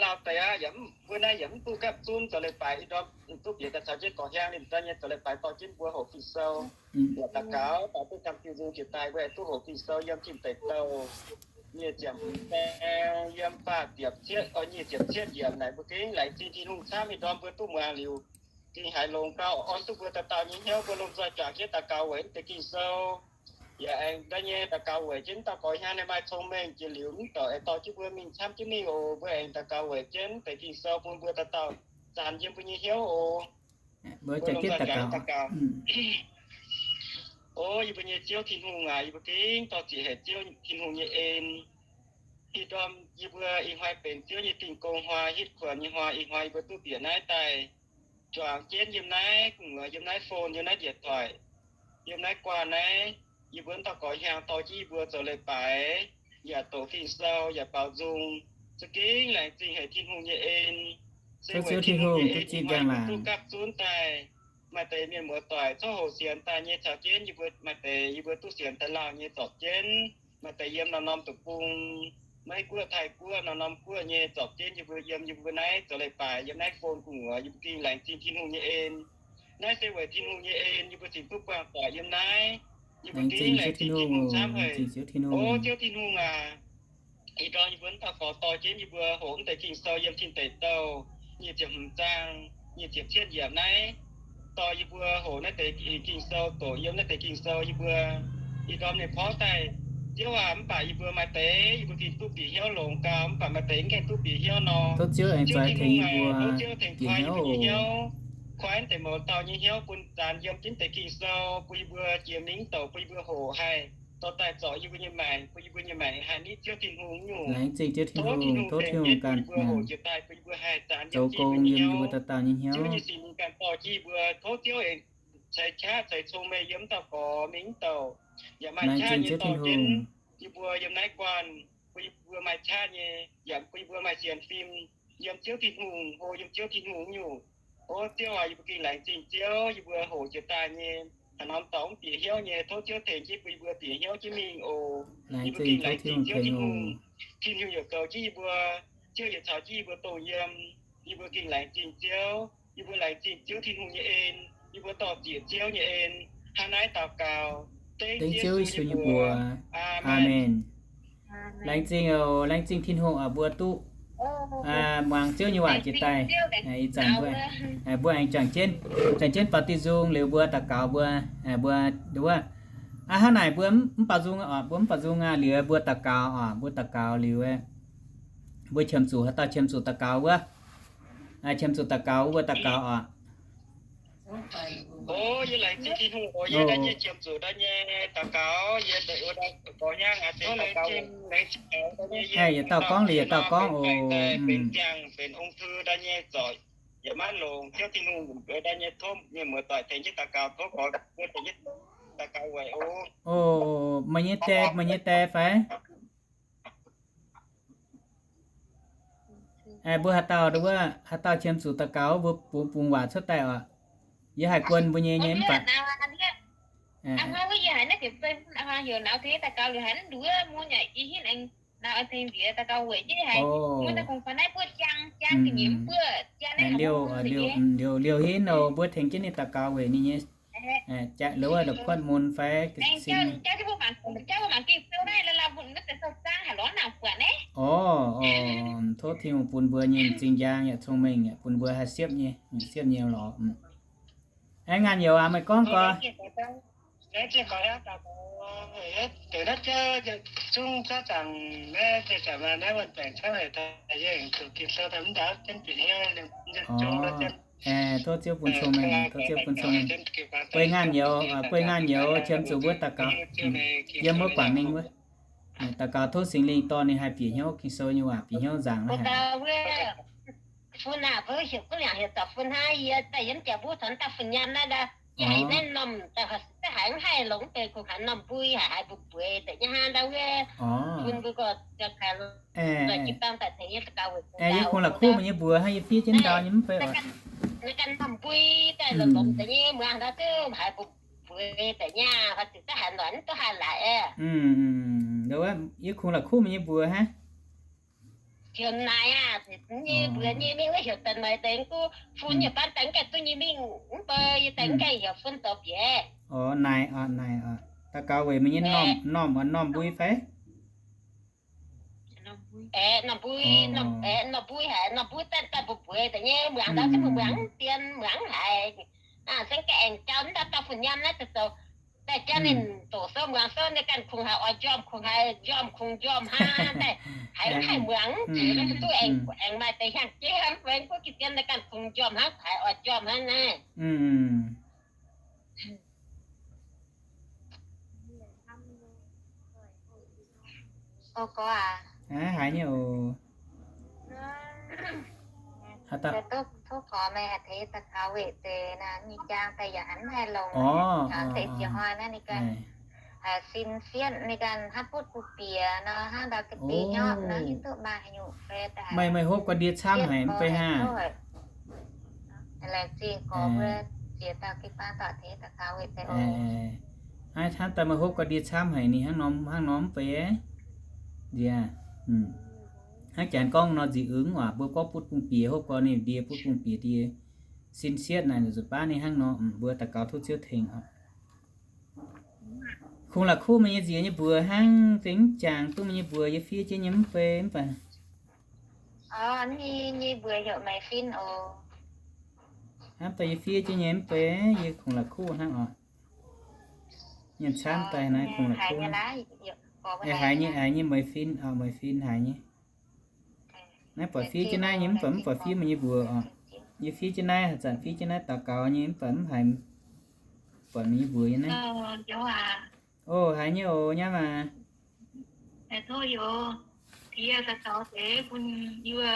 lauh deix aqv. Yaac mv, mbuo naaiv yaac mv duqv gapv zunv zoux leiz-baaix. Ih ndorm duqv bieqc daaih caux jienv gorqv-hiaang ninh daaih nyei zoux leiz-baaix dorh jienv mbuo hoqc Ging-Sou, yaac daux gaux, daux duqv camv jiu nzung jiex daaih mbuo aengx duqv hoqc Ging-Sou yiem Tin Deic Douh nyic ziepc hmz zaang, yiem faah ziepc cietv, nyic ziepc cietv yiemc naaic. Mbuo gengh laengz zingh Tin-Hungh camv, ih ndorm mbuo duqv muangx liuz, gengh haiz longx gauh orn duqv mbuo dauh dauh nyei hnyouv. Mbuo lomh nzoih juangc jienv daux gaux weic mv deix Ging-Sou. Yaac aengx daaih nyei daux gaux weic jienv dauh gorqv-hiaang ninh maaih cong-mengh jiex liuz mv douc aengx dorh jienv mbuo mingh camv jienv mingh oc. Mbuo aengx daux gaux weic jienv mv deix Ging-Sou bun mbuo dauh dauh zanx yiem mbuo nyei hnyouv oc. Mbuo lomh nzoih juangc jienv daux gaux. O yie mbuo nyei Ziouv Tin-Hungh aac, yie mbuo gengh dorh ziec haic Ziouv Tin-Hungh nyei en. Ih ndorm yie mbuo ih hnoi benx Ziouv nyei Tin-Hungh hnoi, hitv kuonx nyei hnoi, ih hnoi yie mbuo duqv bieqc naaiv daaih juangc jienv yiem naaiv gu'nguaaz, yiem naaiv phone, yiem naaiv điện thoại, yiem naaiv guanh naaiv, yie mbuo dauh gorqv-hiaang dorh jienv yie mbuo zoux leiz-baaix, yaac doqc Ging-Sou, yaac baaux nzung. Za'gengh laengz zingh haic Tin-Hungh nyei en. Se weic Tin-Hungh nyei en ih hnoi yie mbuo duqv gapv zunv daaih. Maaih deix mienh muoz-doic coqv hoqc sienx daaih nyei caux jienv yie mbuo, maaih deix yie mbuo duqv sienx daaih lauh nyei zorpc jienv. Maaih deix yiem norm-norm deic-bung, Meiv Guoqv, Taiv Guoqv, norm-norm guoqv nyei zorpc jienv yie mbuo yiem yie mbuo naaiv zoux leiz-baaix yiem naaiv phone gu'nguaaz. Yie mbuo gengh laengz zingh Tin-Hungh nyei en. Naaiv se weic Tin-Hungh nyei en yie mbuo cingx duqv buangh doic yiem naaiv. Yie mbuo gengh laengz zingh Tin-Hungh camv haic. O Ziouv Tin-Hungh aac, ih ndorm yie mbuo mv dauh gorx dorh jienv yie mbuo hoqc mv deix Ging-Sou yiem Tin Deic Douh nyic ziepc hmz zaang, nyic ziepc cietv yiemc naaiv. Dorh yie mbuo hoqc naaiv deix Ging-Sou, doqc yiem naaiv deix Ging-Sou yie mbuo ih ndorm ninh porv daaih. Ziouv aac, mv baac yie mbuo maaih deix yie mbuo gengh duqv bieqc hnyouv longx gau, mv baac maaih deix mv gaengh duqv bieqc hnyouv nor. Tov Ziouv aengx zoi tengx yie mbuo, tov Ziouv tengx koi yie mbuo nyei hnyouv, koi mv deix mouz dauh nyei hnyouv bun zanx yiem jienv deix Ging-Sou, bun yie mbuo jiex mingh mv douc, bun yie mbuo hoqc haih dorh daaih zorc yie mbuo nyei maengc, bun yie mbuo nyei maengc haih nitv Ziouv Tin-Hungh nyungc. Laengz zingh Tin-Hungh, tov Tin-Hungh ganh zoux gong yiem yie mbuo dauh dauh nyei hnyouv. Ziouv nyei Singx Lingh ganh dorh jienv yie mbuo, tov Ziouv aengx ceix qaqv ceix cong-mengh yiem mv dauh gorx mingh mv douc, yaac maaih qaqv nyei dorh jienv yie mbuo yiem naaiv guanh, bun yie mbuo maaih qaqv nyei, yaac bun yie mbuo maaih sienx fim yiem Ziouv Tin-Hungh, hlo yiem Ziouv Tin-Hungh nyungc. O Ziouv aac, yie mbuo gengh laengz zingh Ziouv, yie mbuo hoqc jiex daaih nyei, haaix norm dorngx mv bieqc hnyouv nyei, tov Ziouv tengx jienv bun yie mbuo bieqc hnyouv jienv mingh oc. Yie mbuo gengh laengz zingh Ziouv Tin-Hungh. Tin-Hungh yaac goux jienv yie mbuo, Ziouv yaac caux jienv yie mbuo dongh yiem. Yie mbuo gengh laengz zingh Ziouv. Yie mbuo laengz zingh Ziouv Tin-Hungh nyei en. Yie mbuo dorh ziec Ziouv nyei en hnangv naaiv daux gaux, dengv Ziouv Yesu nyei mbuox. Aamen. Laengz zingh oc. Laengz zingh Tin-Hungh oc, mbuo duqv muangx Ziouv nyei waac jiex daaih. Ih zanc mbuo, mbuo aengx juangc jienv, juangc jienv baaux diuh nzung liuz mbuo daux gaux mbuo, mbuo nduov. Hnangv naaic mbuo mv baaux nzung oc, mbuo mv baaux nzung aqv. Liuz mbuo daux gaux oc, mbuo daux gaux liuz, mbuo qiemx zuqc, haaix dauh qiemx zuqc daux gaux wuov, qiemx zuqc daux gaux wuov, mbuo daux gaux oc. O, yie laengz zingh Tin-Hungh oc. Yie daaih nyei qiemx zuqc daaih nyei daux gaux, yie daaih wuov daaih gorx hnyangx aqv, daux gaux. Yietc dauh gorngv liuz yietc dauh gorngv oc. Benx ziangh benx ung thư daaih nyei zorc, yaac maiv longx. Ziouv Tin-Hungh daaih nyei tov mienh muoz-doic tengx jienv daux gaux, tov gorx tengx jienv daux gaux weic oc. O, meih nyei die, meih nyei die fai? Mbuo haaix dauh, haaix dauh qiemx zuqc daux gaux, mbuo bungx, bungx waac cuotv daaih oc. Yie haih guon mbuo nyei nyei mv baac. Liouh, liouh, liouh hinh nor mbuo tengx jienv ninh daux gaux weic ninh nyei, lorz wuov la'kuotv mun fai sin. Orv, orv, tov Tin-Hungh bun mbuo nyei m'zing njang yaac cong-mengh yaac bun mbuo haih siepv nyei, siepv nyei lorz. Aengx ngaanh youz aac, meih gorngv gorx. Tov Ziouv bun cong-mengh, tov Ziouv bun cong-mengh. Bueix ngaanh youz, bueix ngaanh youz qiemx zuqc mbuo daux gaux, yiem wuov guangc ninh wuov. Daux gaux tov Singx Lingh dorh ninh haih bieqc hnyouv Ging-Sou nyei waac, bieqc hnyouv nzaangc la'haic. Fun aah, mbuo heuc guv liangc heuc zorc fun hnangv. Yie daaih yiem jaax mbuo caux daaih fun nyaanh naaiv ndau, yie haiz naaiv norm daaih haiz mv haih longc mv deix kungx haiz norm mbui, haiz haiz mbui bueix deix nyei hnangv ndau wuov. Fun mbuo gorx jauv-kaaix lorz jiu-baang daaih tengx yie daux gaux weic yie kungx la'kuqv meih nyei mbuox hnangv, yie fiev jienv ndau nyei mv bei oc. Naaiv ganh norm mbui daaih longc longc deix nyei muangx ndau duqv haiz mbui bueix deix nyei, haaix diuc daaih haiz noic mv duqv haih laaix. Yie kungx la'kuqv meih nyei mbuox hnangv. Heuc naaic aah, nyei mbuox nyei mingh wuov heuc daaih noic deix gu fun nyei baan daaih mv gaengh duqv nyei mingh, mv bei yie daaih mv gaengh heuc fun zoux bieqc. Orv, naaic oc, naaic oc. Daux gaux weic meih nyei norm, norm oc, norm mbui fai? Aeqv, norm mbui, aeqv, norm mbui haic, norm mbui daaih daaih mbuo bueix deix nyei muangx ndau zungv mbuo muangx dien muangx haic. Aa, se gaengh aengx jauv mv ndau dauh fun nyaanh naaiv zoux zoux daaih jangv ninh doqc sou muangx sou, ninh ganh kungx haiz oix njormh, kungx haiz njormh, kungx njormh hnangv daaih, haiz mv haih muangx, duqv aengx maaih deix hiaangx jiex mv fai mv gunv gitv dien, ninh ganh kungx njormh hnangv, haiz oix njormh hnangv naaiv. Ov, gorx aac. Haiz nyei oc. Tov gorx meih haih tengx daux gaux weic deix naaiv nyei jaang daaih yaac hnangv haih longx, deix jiex hnoi naaiv ninh ganh haiz sin sietv, ninh ganh hnangv butv bung bieqc nor, hnangv ndau ga'diex hnyouv nor, hiuv duqv maaih haaix nyungc fai daaih. Meih, meih hopv ga'ndiev camv haic mv bei hnangv. Laengz zingh gorx mbuo ziex dauh jiu-baang dorh tengx daux gaux weic deix oc. Hnangv daaih meih hopv ga'ndiev camv haic, ninh hnangv norm, hnangv norm mv bei ndie. Hnangv janx gorngv nor nzih eng waac, mbuo gorngv butv bung bieqc, hopv gorx ninh ndie butv bung bieqc ndie. Sin sietv naaic nzuqc baav ninh hnangv nor, mbuo daux gaux tov Ziouv tengx oc. Kungx la'kuqv meih nyei nziez nyei mbuox hnangv, zengv jangx duqv meih nyei mbuox yie fiev jienv nyei mv bei mv baac. Nyei mbuox heuc Maiv Fin oc. Hnamv daaih yie fiev jienv nyei mv bei, yie kungx la'kuqv hnangv oc. Nyiemc camv daaih naaiv kungx la'kuqv hnangv. Haiz nyei, haiz nyei Maiv Fin oc, Maiv Fin haiz nyei. Naaiv buatc fiev jienv naaiv nyei mv baac mv buatc fiev meih nyei mbuox oc. Yie fiev jienv naaiv, haaix zanc fiev jienv naaiv daux gaux nyei mv baac mv haiz buatc meih nyei mbuox nyei naaiv. O, haiz nyei oc, nyamv aac. Tov youz diex daux gaux deix bun yie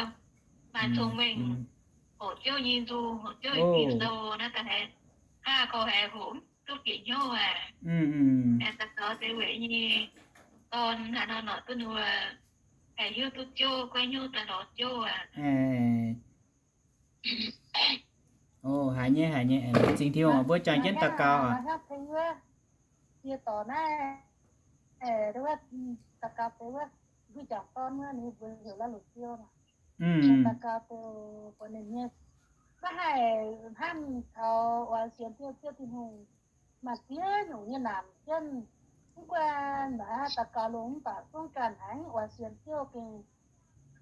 maaih cong-mengh, hoqc Ziouv nyei nzung, hoqc Ziouv nyei Ging-Sou naaiv daaih haaix gorx haiz hoqc mv duqv bieqc hnyouv aqv. Daux gaux deix weic nyei dorn haaix nor norqc duqv nduov, haih hiuv duqv Ziouv, goiv hnyouv daaih lorz Ziouv aqv. O, haiz nyei, haiz nyei. Zingh Tin-Hungh mbuo jangx jienv daux gaux oc. Daux gaux deix wuov, mbuo jangx dorn wuov ninh mbuo heuc La'luc Ziouv. Daux gaux deix buatc ninh nyei, maiv haih hnamv taux oix sienx Ziouv, Ziouv Tin-Hungh maaih ziex nyungc nyei naamh jienv. Mv guanh mbaac daux gaux longx mv baac zungv ganh haiz oix sienx Ziouv gengh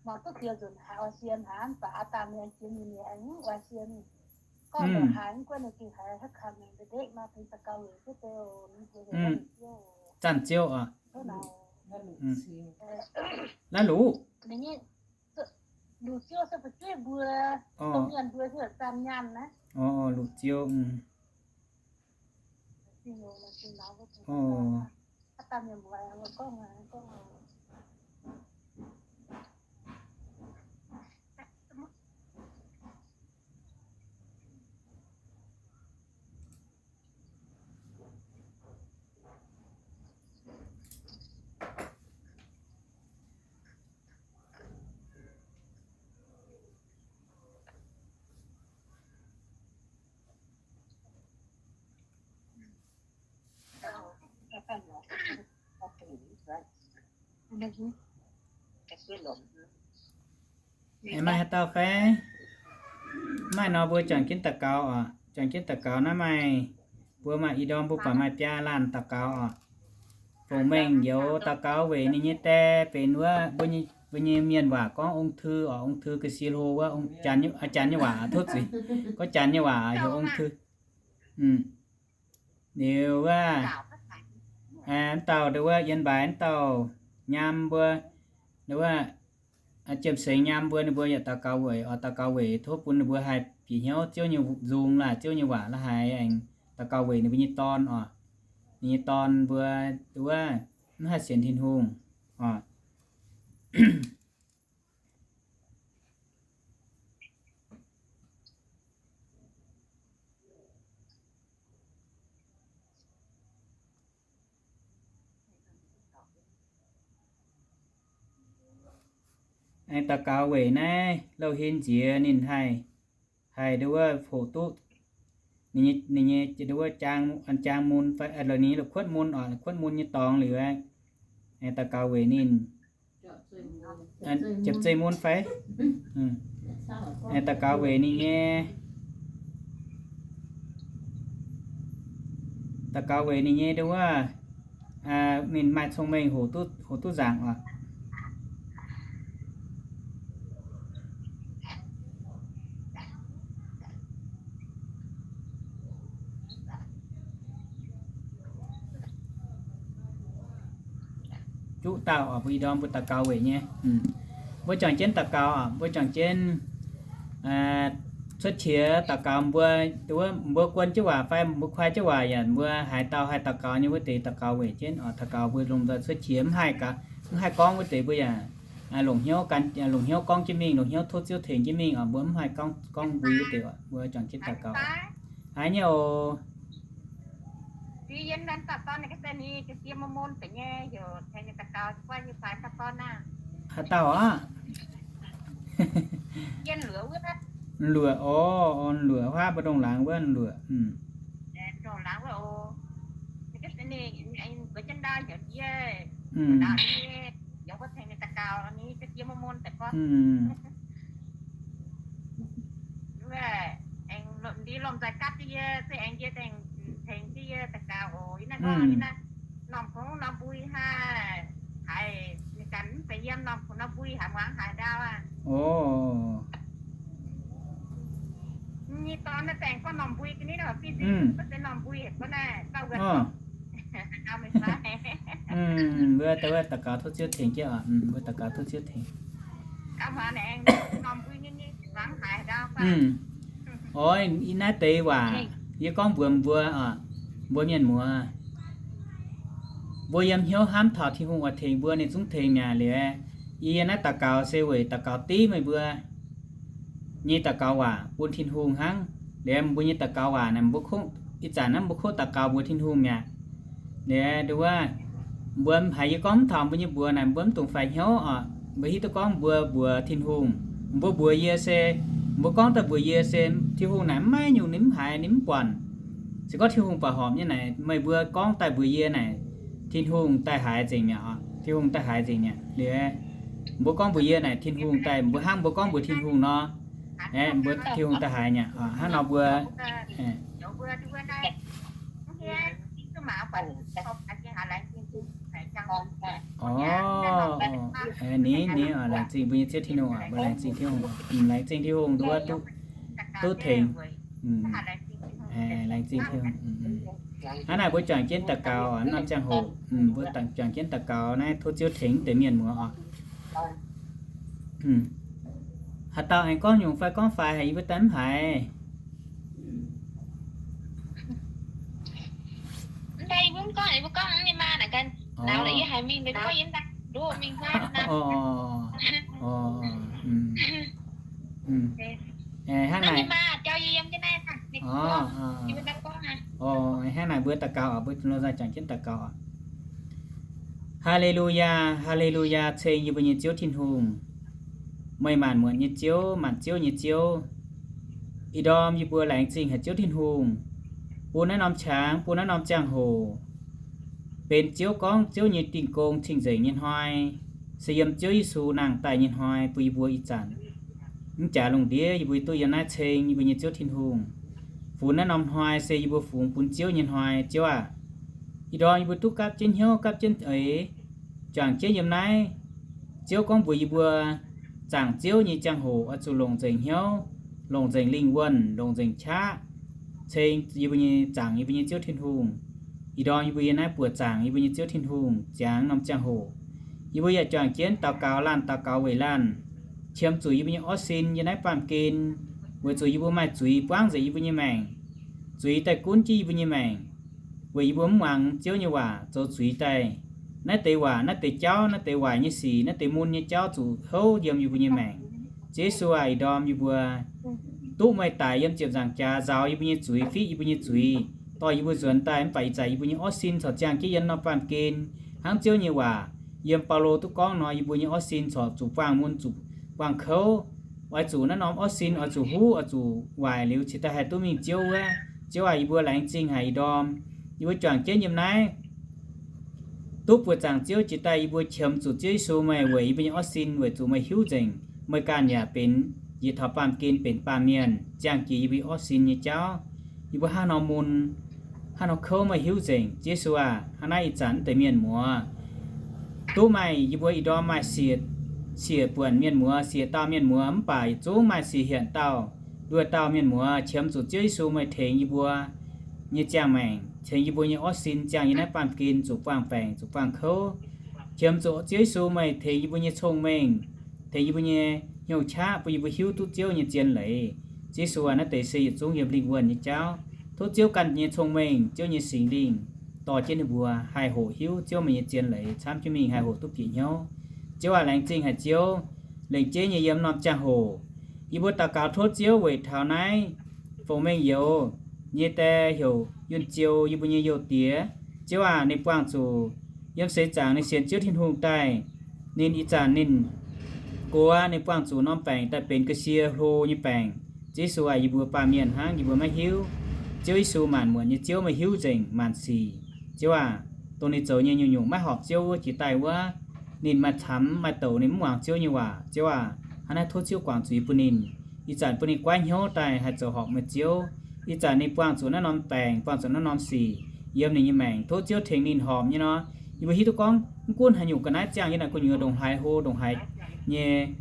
mangc duqv ziex nzunc haiz oix sienx hnangv, mv baac aa dangh mienh jiex nyei mienh aengx mv oix sienx. Gorngv haiz mv guanh ninh gengh haiz haaix kangx mienh ndeic-ndeic nor, tengx daux gaux weic jienv deix ninh mbuo heuc La'luc Ziouv oc. Zanc Ziouv oc. La'luc. Luc Ziouv se fu'jueiv mbuo, dongh mienh mbuo heuc Zanc Nyaanh naaiv. Luc Ziouv. Maaih haaix dauh fai? Maaih nor mbuo juangc jienv daux gaux oc. Juangc jienv daux gaux naaiv maaih, mbuo maaih ih ndorm mbuo buatc maaih biaa laanh daux gaux oc. Fongc mengh youz daux gaux weic ninh nyei die benx wuov, mbuo nyei mienh waac gorngv ung thư oc, ung thư ga'sie hlo wuov, janx nyei waac tov zuiz, gorngv janx nyei waac heuc ung thư. Liuz wuov, wuov dauh nduov wuov yiem mbaix wuov dauh nyaam mbuo, nduov wuov, Jiem Sengx nyaam mbuo, ninh mbuo yaac daux gaux weic oc, daux gaux weic tov bun ninh mbuo haih bieqc hnyouv Ziouv nyei nzung laaic, Ziouv nyei waac la'haaix aengx daux gaux weic ninh mbuo nyei dorn oc. Ninh nyei dorn mbuo nduov wuov mv haih sienx Tin-Hungh oc. Aengx daux gaux weic naaiv Lauh Hinh Nziex ninh haih, haih nduov wuov hoqc duqv ninh nyei, ninh nyei nduov wuov jaang, jaang mun fai, ninh nyei la'kuotv mun oc, la'kuotv mun nyei dorngx liuz, aengx daux gaux weic ninh, ziepc zeiv mun fai, aengx daux gaux weic ninh nyei, daux gaux weic ninh nyei nduov wuov, ninh maaih cong-mengh hoqc duqv, hoqc duqv nzaangc oc. Juqv dauh oc, mbuo ih ndorm mbuo daux gaux weic nyei. Mbuo juangc jienv daux gaux oc, mbuo juangc jienv cuotv qiex daux gaux. Mbuo, mbuo guon jienv waac fai mbuo kuaai jienv waac yaac mbuo haaix dauh haih daux gaux nyei wuov deix daux gaux weic jienv oc. Daux gaux mbuo lomh nzoih cuotv qiex, mv haih, mv haih gorngv wuov deix mbuo yaac longc hnyouv gan, longc hnyouv gorngv jienv mingh, longc hnyouv tov Ziouv tengx jienv mingh oc. Mbuo mv haih gorngv, gorngv mbui wuov deix oc. Mbuo juangc jienv daux gaux. Haiz nyei oc. Haaix dauh aqv? Luoqc, orv, luoqc, huaav mbu'ndongx laangz wuov luoqc. Mbuo daux gaux tov Ziouv tengx jienv oc. Mbuo daux gaux tov Ziouv tengx. Oix, naaiv deix waac yie gorngv mbuox mbuo oc, mbuo mienh muoz, mbuo yiem hnyouv hnamv taux Tin-Hungh oix tengx mbuo, ninh zungv tengx mi'aqv. Liuz yie naaiv daux gaux se weic daux gaux div meih mbuo nyei daux gaux waac bun Tin-Hungh hnangv. Liuz mbuo nyei daux gaux waac naaic, mbuo kungx ih zanc naaiv mbuo kungx daux gaux mbuox Tin-Hungh mi'aqv. Liuz nduov, mbuo haiz yie gorngv mv taux mbuo nyei mbuox naaic, mbuo mv dungx faix hnyouv oc. Mbuo hiuv duqv gorngv mbuo mbuox Tin-Hungh, mbuo mbuox yie se, mbuo gorngv daaih mbuox yie se, Tin-Hungh naaic mv maaih nyungc ninh mv haiz ninh mv buatc. Se gorngv Tin-Hungh buatc horpc nyei naaic, meih mbuo gorngv daaih mbuox yie naaic, Tin-Hungh daaih haiz nzengc mi'aqv oc. Tin-Hungh daaih haiz nzengc mi'aqv. Liuz mbuo gorngv mbuox yie naaic, Tin-Hungh daaih, mbuo hnangv mbuo gorngv mbuox Tin-Hungh nor, aeqv, mbuo Tin-Hungh daaih haiz mi'aqv oc. Hnangv nor mbuo, orv, ninh, ninh, laengz zingh mbuo nyei Ziouv Tin-Hungh oc. Mbuo laengz zingh Tin-Hungh, laengz zingh Tin-Hungh nduov duqv tengx. Laengz zingh Tin-Hungh. Hnangv naaic mbuo juangc jienv daux gaux oc, norm ziangh hoc mbuo juangc jienv daux gaux naaiv tov Ziouv tengx deix mienh muoz oc. Haaix dauh aengx gorngv nyungc fai gorngv faix haic, yie mbuo daaih mv haiz. Hnangv naaic, hnangv naaic mbuo daux gaux oc, mbuo juangc jienv daux gaux oc. Haa^le^lu^yaa, haa^le^lu^yaa, ceng yie mbuo nyei Ziouv Tin-Hungh. Meih maanc muotc nyei Ziouv, maanc ziouv nyei Ziouv. Ih ndorm yie mbuo laengz zingh haic Ziouv Tin-Hungh, bun naaiv norm qangx, bun naaiv norm ziangh hoc benx Ziouv gorngv Ziouv nyei Dingh Gong cing-nzengc nyei hnoi. se yiem Ziouv Yesu nangh daaih nyei hnoi bun yie mbuo ih zanc. Mv jaax lungh ndiev yie mbuo duqv yiem naaiv ceng yie mbuo nyei Ziouv Tin-Hungh. Funx naaiv norm hnoi se yie mbuo fungx bun Ziouv nyei hnoi. Ziouv aah! Ih ndorm yie mbuo duqv gapv jienv hnyouv gapv jienv eix, juangc jienv yiem naaiv. Ziouv gorngv mbuox yie mbuo, zaangc Ziouv nyei ziangh hoc oix zuqc longc nzengc hnyouv, longc nzengc lingh wuonh, longc nzengc qaqv, ceng yie mbuo nyei, zaangc yie mbuo nyei Ziouv Tin-Hungh. Ih ndorm yie mbuo yiem naaiv buoqc zaangc yie mbuo nyei Ziouv Tin-Hungh ziangx norm ziangh hoc, yie mbuo yaac juangc jienv daux gaux laanh daux gaux weic laanh, qiemx zuqc yie mbuo nyei orv sin yiem naaiv baamh gen, weic zuqc yie mbuo maaih zuiz buangv nzengc yie mbuo nyei maengc. Zuiz daaih gunv jienv yie mbuo nyei maengc, weic yie mbuo mv muangx Ziouv nyei waac zoux zuiz daaih. Naaiv deix waac, naaiv deix jauv, naaiv deix waaic nyei sic, naaiv deix mun nyei jauv zuqc houv yiem yie mbuo nyei maengc. Ziouv Yesu aah, ih ndorm yie mbuo duqv meih daic yiem ziepc nzaangc jaax nzaaux yie mbuo nyei zuiz, fiqv yie mbuo nyei zuiz, dorh yie mbuo nzuonx daaih. Mv baac ih zanc yie mbuo nyei orv sin corc ziangh jienv yiem norm baamh gen hnangv Ziouv nyei waac, yiem Baulo duqv gorngv nor, yie mbuo nyei orv sin corc zuqc buangh mun, zuqc buangh kouv. Oix zuqc naaiv norm orv sin oix zuqc huv, oix zuqc waaic liuz cingx daaih haih duqv mingh Ziouv wuov. Ziouv aah, yie mbuo laengz zingh haic ih ndorm yie mbuo juangc jienv yiem naaiv duqv buoqc zaangc Ziouv jiex daaih, yie mbuo qiemx zuqc Ziouv Yesu meih weic yie mbuo nyei orv sin, weic zuqc meih hiuv nzengc, meih ganh yaac benx njiec taux baamh gen benx baamh mienh ziangh jiex yie mbuo orv sin nyei jauv. Yie mbuo hnangv nor mun, hnangv nor kouv meih hiuv nzengc. Ziouv Yesu aah, hnangv naaiv ih zanc naaiv deix mienh muoz duqv maaih, yie mbuo ih ndorm maaih siec, siec buonc mienh muoz, siec dauh mienh muoz, mv baac yietc zungv maaih siec hienc dauh, nduoh dauh mienh muoz qiemx zuqc Ziouv Yesu meih tengx yie mbuo nyei ziangh maengc, tengx yie mbuo nyei orv sin ziangh yiem naaiv baamh gen zuqc buangh baengc, zuqc buangh kouv. Qiemx zuqc Ziouv Yesu meih tengx yie mbuo nyei cong-mengh, tengx yie mbuo nyei hnyouv qaqv bun yie mbuo hiuv duqv Ziouv nyei zien leiz. Ziouv Yesu aah, naaiv deix se yietc zungv yiem lingh wuonh nyei jauv. Tov Ziouv ganh nyei cong-mengh, Ziouv nyei Singx Lingh dorh jienv ninh mbuo haih hoqc hiuv Ziouv meih nyei zien leiz, camv jienv mingh haih hoqc duqv bieqc hnyouv. Ziouv aah, laengz zingh haic Ziouv. Lengc jeiv nyei yiem norm ziangh hoc yie mbuo daux gaux tov Ziouv weic taux naaiv fongc mengh youz nyei die heuc Yunh Ziou, yie mbuo nyei youh diex. Ziouv aah, ninh buangh zuqc yiem seix zaangc ninh sienx Ziouv Tin-Hungh daaih, ninh ih zanc ninh gox, ninh buangh zuqc norm baengc daaih benx ga'sie hlo nyei baengc. Ziouv Yesu aah, yie mbuo baamh mienh hnangv, yie mbuo maiv hiuv. Ziouv Yesu maanc muotc nyei Ziouv, meih hiuv nzengc maanc sic. Ziouv aah, dongh ninh zoux nyei nyungc-nyungc maiv horpc Ziouv wuov jiex daaih wuov, ninh maaih camx maaih douc, ninh mv muangx Ziouv nyei waac. Ziouv aah, hnangv naaiv tov Ziouv guangc zuiz bun ninh, ih zanc bun ninh goiv hnyouv daaih haih zoux horpc meih Ziouv. Ih zanc ninh buangh zuqc naaiv norm baengc, buangh zuqc naaiv norm sic, yiem ninh nyei maengc, tov Ziouv tengx ninh horpc nyei nor. Yie mbuo hiuv duqv gorngv mv gunv haaix nyungc ga'naaiv ziangh yiem naaic gu'nyuoz ndongc haaix hlo, ndongc haaix nyei,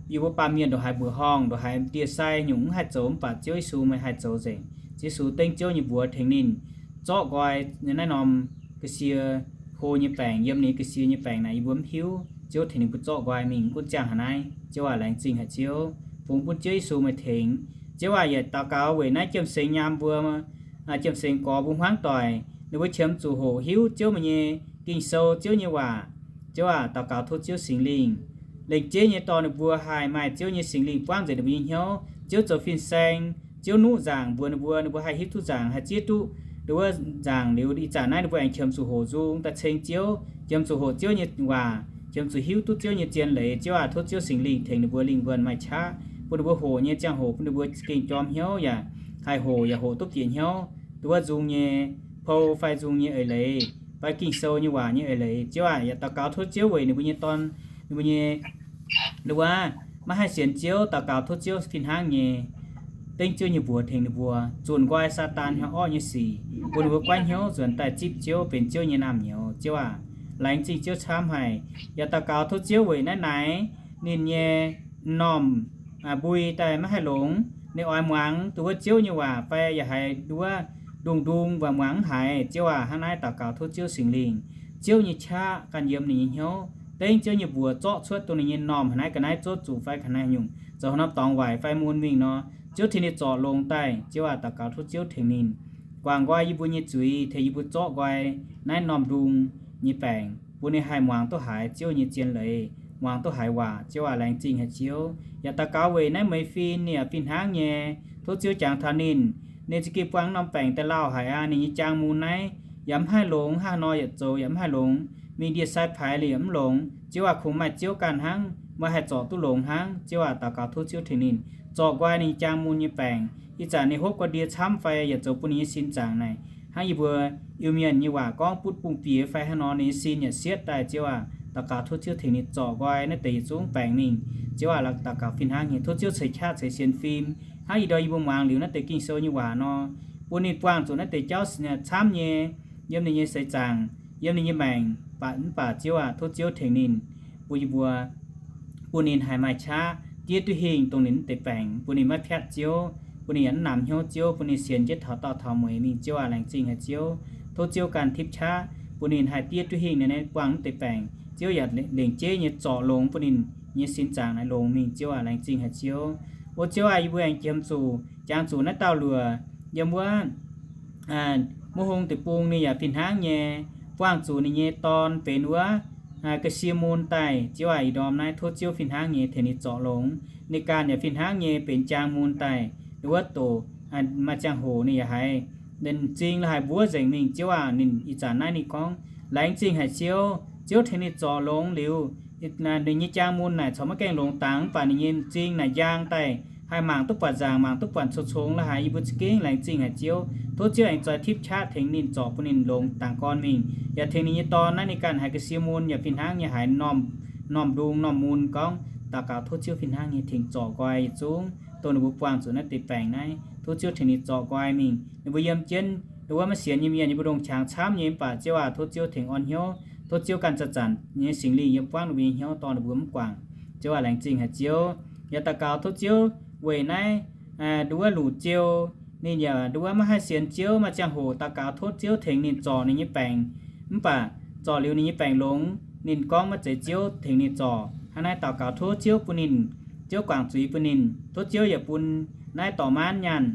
yie mbuo baamh mienh ndongc haaix mbuoqc horngh, ndongc haaix ndie-sai nyungc mv haih zoux, mv baac Ziouv Yesu meih haih zoux nzengc. Ziouv Yesu dengv Ziouv nyei mbuox tengx ninh zorqv nqoi naaiv norm ga'sie hlo nyei baengc, yiem ninh ga'sie nyei baengc naaic yie mbuo mv hiuv. Ziouv tengx ninh mbuo zorqv nqoi mingh, mv gunv ziangh haaix naaiv. Ziouv aah, laengz zingh haic Ziouv. Fungx bun Ziouv Yesu meih tengx. Ziouv aah, yaac daux gaux weic naaiv Jiem-Sengx nyaam mbuo, Jiem-Sengx gorx mbuo hmuangv doic, ninh mbuo qiemx zuqc hoqc hiuv Ziouv meih nyei Ging-Sou, Ziouv nyei waac. Ziouv aah, daux gaux tov Ziouv Singx Lingh lengc jeiv nyei dorh ninh mbuo haih maaih Ziouv nyei Singx Lingh buangv nzengc ninh mbuo nyei hnyouv. Ziouv zoux fin-saeng, Ziouv nuqv nzaangc mbuox ninh mbuo, ninh mbuo haih hiuv duqv nzaangc, haih zieqv duqv ndon wuov nzaangc liuz, ih zanc naaiv ninh mbuo aengx qiemx zuqc hoqc nzung daaih ceng Ziouv, qiemx zuqc hoqc Ziouv nyei waac, qiemx zuqc hiuv duqv Ziouv nyei zien leiz. Ziouv aah, tov Ziouv Singx Lingh tengx ninh mbuo lingh wuonh maaih qaqv, bun ninh mbuo hoqc nyei ziangh hoc bun ninh mbuo gengh jorm hnyouv yaac haih hoqc, yaac hoqc duqv bieqc hnyouv. Ndon wuov nzung nyei pou fai nzung nyei eix leiz fai Ging-Sou nyei waac nyei eix leiz. Ziouv aah, yaac daux gaux tov Ziouv weic ninh mbuo nyei dorn, ninh mbuo nyei ndon wuov maiv haih sienx Ziouv, daux gaux tov Ziouv fih hnangv nyei dengv Ziouv nyei mbuox tengx ninh mbuo zunc nqoi Saadaan hnyangx orqv nyei sic, bun ninh mbuo goiv hnyouv nzuonx daaih zipv Ziouv, benx Ziouv nyei naamh nyouz. Ziouv aah, laengz zingh Ziouv camv haic. Yaac daux gaux tov Ziouv weic naaiv naaic ninh nyei m'normh mbui daaih maiv haih longx, ninh oix muangx ndon wuov Ziouv nyei waac fai yaac haiz ndon wuov ndung-ndung waac muangx mv haiz. Ziouv aah, hnangv naaiv daux gaux tov Ziouv Singx Lingh, Ziouv nyei qaqv ganh yiem ninh nyei hnyouv, dengv Ziouv nyei mbuox zorqv cuotv dongh ninh nyei m'normh haaix naaiv ga'naaiv zuov zuqc fai ga'naaiv nyungc zoux haaix norm dorngx waaic fai mun mingh nor, Ziouv tengx ninh zorc longx daaih. Ziouv aah, daux gaux tov Ziouv tengx ninh guangc nqoi yie mbuo nyei zuiz, tengx yie mbuo zorqv nqoi naaiv m'normh ndung nyei baengc, bun ninh haih muangx duqv haiz Ziouv nyei zien leiz, muangx duqv haiz waac. Ziouv aah, laengz zingh haic Ziouv. Yaac daux gaux weic naaiv Meix Fin, ninh yaac fih hnangv nyei. Tov Ziouv jangx taux ninh, ninh za'gengh buangh m'normh baengc daaih lauh haic aqv. Ninh nyei jaang mun naaiv yaac mv haih longx, hnangv haaix nor yaac zoux yaac mv haih longx, mingh ndie-sai paaix liuz yaac mv longx. Ziouv aah, kungx maaih Ziouv ganh hnangv, meih haih zorc duqv longx hnangv. Ziouv aah, daux gaux tov Ziouv tengx ninh zorc nqoi ninh nyei jaang mun nyei baengc. Ih zanc ninh hopv guanh ndie camv fai yaac zoux bun ninh nyei sin zaangc naaic, hnangv yie mbuo Iu-Mienh nyei waac gorngv butv bung-bieqc fai hnangv nor, ninh nyei sin yaac sietv daaih. Ziouv aah, daux gaux tov Ziouv tengx ninh zorc nqoi naaiv deix yietc zungv baengc mingh. Ziouv aac, daux gaux fih hnangv nyei, tov Ziouv ceix qaqv ceix sienx fim hnangv ih ndorm yie mbuo muangx liuz naaiv deix Ging-Sou nyei waac nor, bun ninh buangh zuqc naaiv deix jauv camv nyei yiem ninh nyei seix zaangc, yiem ninh nyei maengc. Mv baac Ziouv aac, tov Ziouv tengx ninh, bun yie mbuo, bun ninh haih maaih qaqv diev duqv hingh dongh ninh naaiv deix baengc, bun ninh maiv piatv Ziouv, bun ninh yaac mv namx hnyouv Ziouv, bun ninh sienx jienv taux daauh taux mueiz mingh. Ziouv aac, laengz zingh haic Ziouv. Tov Ziouv ganh tipv qaqv bun ninh haih diev duqv hingh ninh naaiv buangh naaiv deix baengc. Ziouv yaac lengc jeiv nyei zorc longx bun ninh nyei sin zaangc naaiv longx mingh. Ziouv aac, laengz zingh haic Ziouv. O Ziouv aac, yie mbuo aengx jiex zuqc jangx zuqc naaiv dauh luoqc yiem wuov Muv Hung deic-bung, ninh yaac fih hnangv nyei buangh zuqc ninh nyei dorn benx wuov ga'sie mun daaih. Ziouv aac, ih ndorm naaiv tov Ziouv fih hnangv nyei tengx ninh zorc longx. Ninh ganh yaac fih hnangv nyei benx jaang mun daaih. Wuov doqc maaih ziangh hoc ninh yaac haiz m'zing la'haiz mbuov nzengc mingh. Ziouv aac, ninh ih zanc naaiv ninh gorngv, laengz zingh haic Ziouv. Ziouv tengx ninh zorc longx liuz, ninh nyei jaang mun naaic corc maiv gaengh longx dangx, mv baac ninh nyei m'zing naaic njang daaih, haih mangc duqv buatc nzaangc, mangc duqv buatc cong-cong la'haiz. Yie mbuo za'gengh laengz zingh haic Ziouv. Tov Ziouv aengx zoix tipv qaqv tengx ninh zorc bun ninh longx dangx gorn mingh. Yaac tengx ninh nyei dorn naaiv ninh ganh haiz ga'sie mun yaac fih hnangv nyei haiz normh ndung normh mun gorngv daux gaux tov Ziouv fih hnangv nyei tengx zorc nqoi yietc zungv dongh ninh mbuo buangh zuqc naaiv deix baengc naaiv. Tov Ziouv tengx ninh zorc nqoi mingh. Ninh mbuo yiem jienv wuov maiv sienx nyei mienh, yie mbuo ndongc qangx camv nyei, mv baac Ziouv aac, tov Ziouv tengx orn hnyouv. Tov Ziouv ganh zanc-zanc nyei Singx Lingh yiem buangv ninh mbuo nyei hnyouv dorh ninh mbuo mv guangc. Ziouv aac, laengz zingh haic Ziouv. Yaac daux gaux tov Ziouv weic naaiv nduov wuov luc ziou, ninh yaac nduov wuov maiv haih sienx Ziouv, maaih ziangh hoc daux gaux tov Ziouv tengx ninh zorc ninh nyei baengc. Mv baac zorc liuz ninh nyei baengc longx, ninh gorngv maiv zeiz Ziouv tengx ninh zorc. Hnangv naaiv daux gaux tov Ziouv bun ninh, Ziouv guangc zuiz bun ninh. Tov Ziouv yaac bun naaiv dorh maanv nyaanh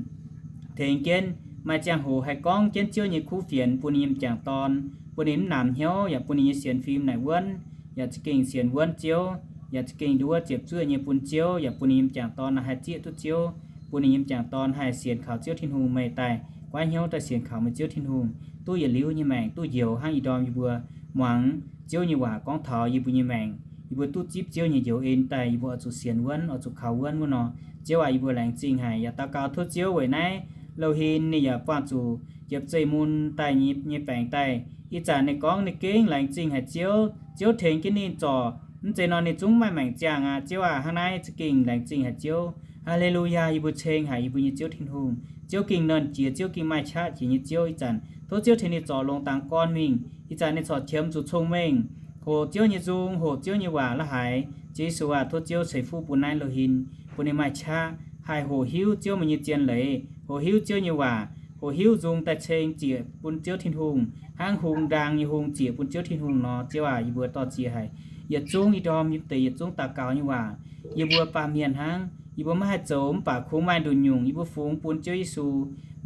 tengx jienv, maaih ziangh hoc haih gorngv jienv Ziouv nyei kuv fienx bun ninh nyei m'jangc dorn, bun ninh mv namx hnyouv, yaac bun ninh nyei sienx fim naaic wuonv, yaac za'gengh sienx wuonv Ziouv, yaac za'gengh nduov ziepc zuoqv nyei bun Ziouv, yaac bun ninh nyei m'jangc dorn haih zieqv duqv Ziouv, bun ninh nyei m'jangc dorn haih sienx kaux Ziouv Tin-Hungh meih daaih, guaiv hnyouv daaih sienx kaux meih Ziouv Tin-Hungh, duqv yietc liuz nyei maengc duqv njoux hnangv ih ndorm yie mbuo muangx Ziouv nyei waac gorngv taux yie mbuo nyei maengc, yie mbuo duqv zipv Ziouv nyei njoux en daaih, yie mbuo oix zuqc sienx wuonv, oix zuqc kaux wuonv wuov nor. Ziouv aac, yie mbuo laengz zingh haic yaac daux gaux tov Ziouv weic naaiv Lo Hin ninh yaac buangh zuqc jiepc zeih mun daaih nyei baengc daaih. Ih zanc ninh gorngv ninh gengh laengz zingh haic Ziouv. Ziouv tengx jienv ninh zorc, mv zeiz nor ninh zungv maiv maaih maengc ziangh aqv. Ziouv aac, hnangv naaiv za'gengh laengz zingh haic Ziouv. Haa^le^lu^yaa, yie mbuo ceng haic yie mbuo nyei Ziouv Tin-Hungh. Ziouv gengh nernh jiex, Ziouv gengh maaih qaqv jiex nyei Ziouv. Ih zanc tov Ziouv tengx ninh zorc longx dangx gorn mingh. Ih zanc ninh corc qiemx zuqc cong-mengh, hoqc Ziouv nyei nzung, hoqc Ziouv nyei waac la'haiz. Ziouv Yesu aac, tov Ziouv ceix fuqv bun naaiv Lo Hin, bun ninh maaih qaqv haih hoqc hiuv Ziouv meih nyei zien leiz, hoqc hiuv Ziouv nyei waac, hoqc hiuv nzung daaih ceng ziec bun Ziouv Tin-Hungh, hnangv hung ndaang nyei hung ziec bun Ziouv Tin-Hungh nor. Ziouv aac, yie mbuo dorh ziex haic yietc zungv ih ndorm yiem deix yietc zungv daux gaux nyei waac. Yie mbuo baamh mienh hnangv, yie mbuo maiv haih zoux mv baac kungx maaih nduqc nyungc yie mbuo fungx bun Ziouv Yesu,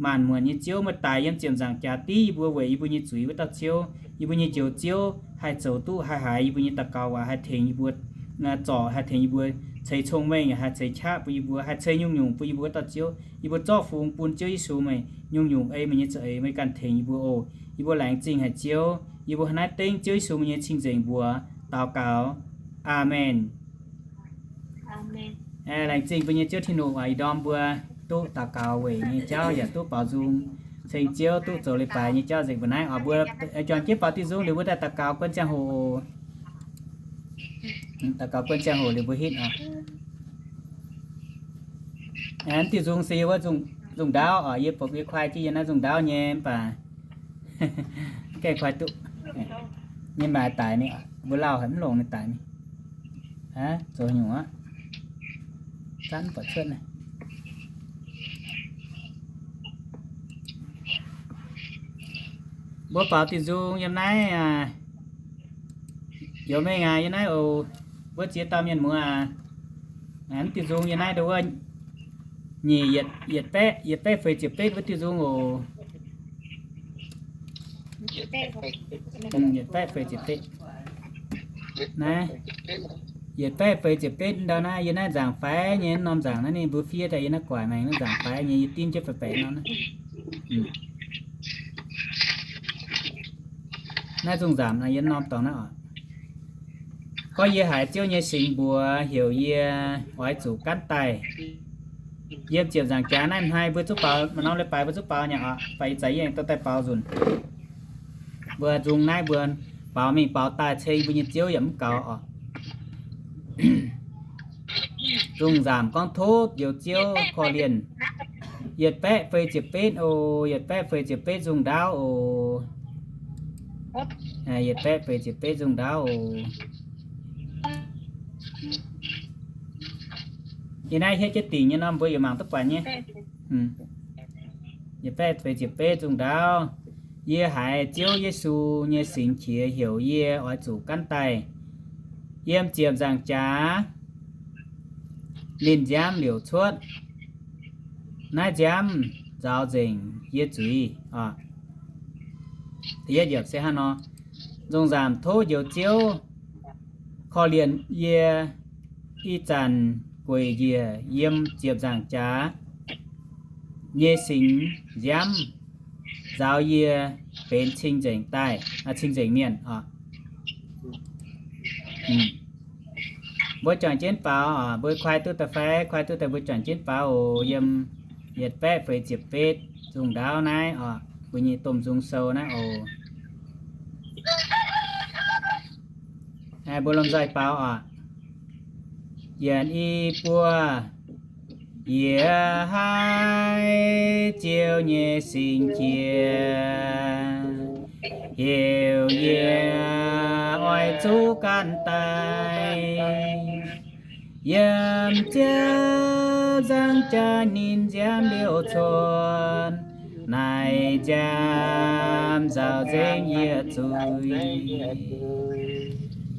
maanc muonc nyei Ziouv, meih daic yiem ziepc nzaangc jaax div yie mbuo weic yie mbuo nyei zuiz wuov dauh Ziouv. Yie mbuo nyei Njoux Ziouv haih zoux duqv haih haiz yie mbuo nyei daux gaux waac, haih tengx yie mbuo zorc, haih tengx yie mbuo ceix cong-mengh, haih ceix qaqv bun yie mbuo, haih ceix nyungc-nyungc bun yie mbuo wuov dauh Ziouv. Yie mbuo zorqv fungx bun Ziouv Yesu meih nyungc-nyungc ei meih nyei za'eix, meih ganh tengx yie mbuo oc. Yie mbuo laengz zingh haic Ziouv. Yie mbuo hnangv naaiv dengv Ziouv Yesu meih nyei cing-nzengc mbuox daux gaux. Aamen. Laengz zingh mbuo nyei Ziouv Tin-Hungh, ih ndorm mbuo duqv daux gaux weic nyei jauv yaac duqv baaux nzung, ceng Ziouv duqv zoux leiz-baaix nyei jauv nzengc mbuo naaiv oc. Mbuo juangc jienv baaux diuh nzung liuz mbuo daaih daux gaux guon ziangh hoc. Daux gaux guon ziangh hoc liuz mbuo hitv oc. Diuh nzung se yie wuov nzung ndaauv oc. Yie bopc yie kuaai jienv yie naaiv nzung ndaauv nyei mv baac gaengh kuaai duqv nyei, maaih daic ni. Mbuo lauh haic mv longc ninh daic ni. Zoux nyungc aqv. Zanv buatc cuotv naaiv. Mbuo baaux diuh nzung yiem naaiv. Youz mengh aac, yiem naaiv oc. Mbuo ziex dauh mienh muoz aac, diuh nzung yiem naaiv ndo wuov, nyic yietc baeqv, yietc baeqv feix ziepc betv wuov diuh nzung oc. Yietc baeqv feix ziepc betv. Naaiv, yietc baeqv feix ziepc betv ndau naaiv, yie naaiv nzaangc faix nyei, norm nzaangc naaiv ninh mbuo fiev daaih yie naaiv guaaic maengx naaiv nzaangc faix nyei, yie dimv jienv faix-faix norm naaiv. Naaiv nzung nzaamc naaiv yie norm dorngx naaiv oc. Gorngv yie haiz Ziouv nyei singx mbuox heuc yie oix zuqc gaanv daaih yiem ziepc nzaangc jaax naaiv hnoi, mbuo zuqc baaux, maaih norm leiz-baaix mbuo zuqc baaux nyei oc. Baac ih zanc yie aengx dorh daaih baaux nzunc. Mbuo nzung naaiv mbuo Baaux mingh baaux daaih ceng mbuo nyei Ziouv yaac mv gaux oc. Nzung nzaamc gorngv tov njoux Ziouv korv-lienh. Yietc baeqv feix ziepc betv oc, yietc baeqv feix ziepc betv nzung ndaauv oc. Yietc baeqv feix ziepc betv nzung ndaauv oc. Yie naaiv hietv jienv dingc nyei norm mbuo yaac mangc duqv buatc nyei. Yietc baeqv feix ziepc betv nzung ndaauv. Yie haiz Ziouv Yesu nyei singx qiex heuc yie oix zuqc ganv daaih yiem ziepc nzaangc jaax. Ninh nziaamv liouc cuotv. Naaiv nziaamv nzaaux nzengc yie zuiz oc. Nzung nzaamc tov njoux Ziouv korv-lienh yie ih zanc gueic njiec yiem ziepc nzaangc jaax nyei singx nziaamv nzaaux yie benx cing-nzengc daaih, cing-nzengc mienh oc. Mbuo juangc jienv baaux oc, mbuo kuaai duqv daaih fai? Kuaai duqv daaih mbuo juangc jienv baaux oc. Yiem yietc baeqv feix ziepc betv nzung ndaauv naaiv oc, mbuo nyei domh nzung sou naaiv oc. Mbuo lomh nzoih baaux oc. Yienc i buo. Yie haiz Ziouv nyei singx qiex heuc yie oix zuqc ganv daaih yiem ziepc nzaangc jaax ninh nziaamv liouc cuotv. Naaiv nziaamv nzaaux nzengc yie zuiz.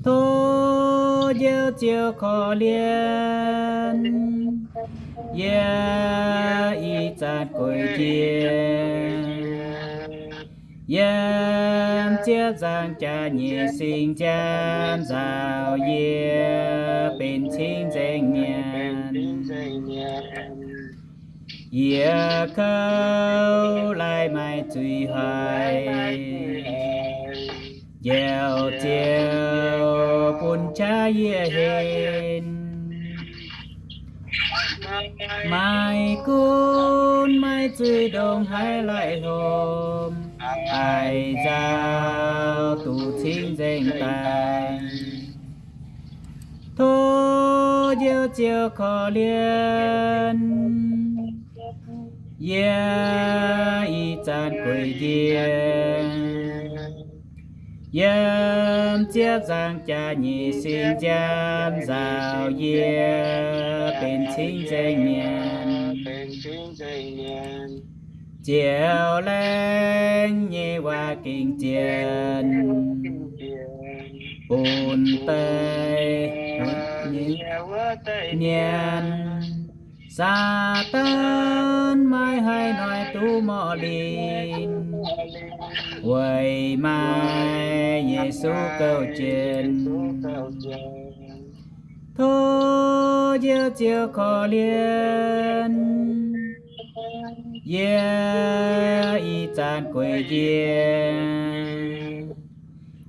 Tov Njoux Ziouv korv-lienh yie ih zanc gueic njiec yiem ziepc nzaangc jaax nyei singx nziaamv nzaaux yie benx cing-nzengc mienh. Yie kouv laih maaih zuiz-hoic, Njoux Ziouv bun qaqv yie henv. Maaih gunv maaih zuiz ndongc haaix laih lomh, haiz nzauh duqv cing-nzengc daaih. Tov Njoux Ziouv korv-lienh yie ih zanc gueic njiec yiem ziepc nzaangc jaax nyei singx nziaamv nzaaux yie benx cing-nzengc mienh. Ziouv laengz nyei waac gengh zien, bun deix mienh. Saadaan maiv haih hnoi duqv morc linh, weic maaih Yesu gouv jienv. Tov Njoux Ziouv korv-lienh yie ih zanc gueic njiec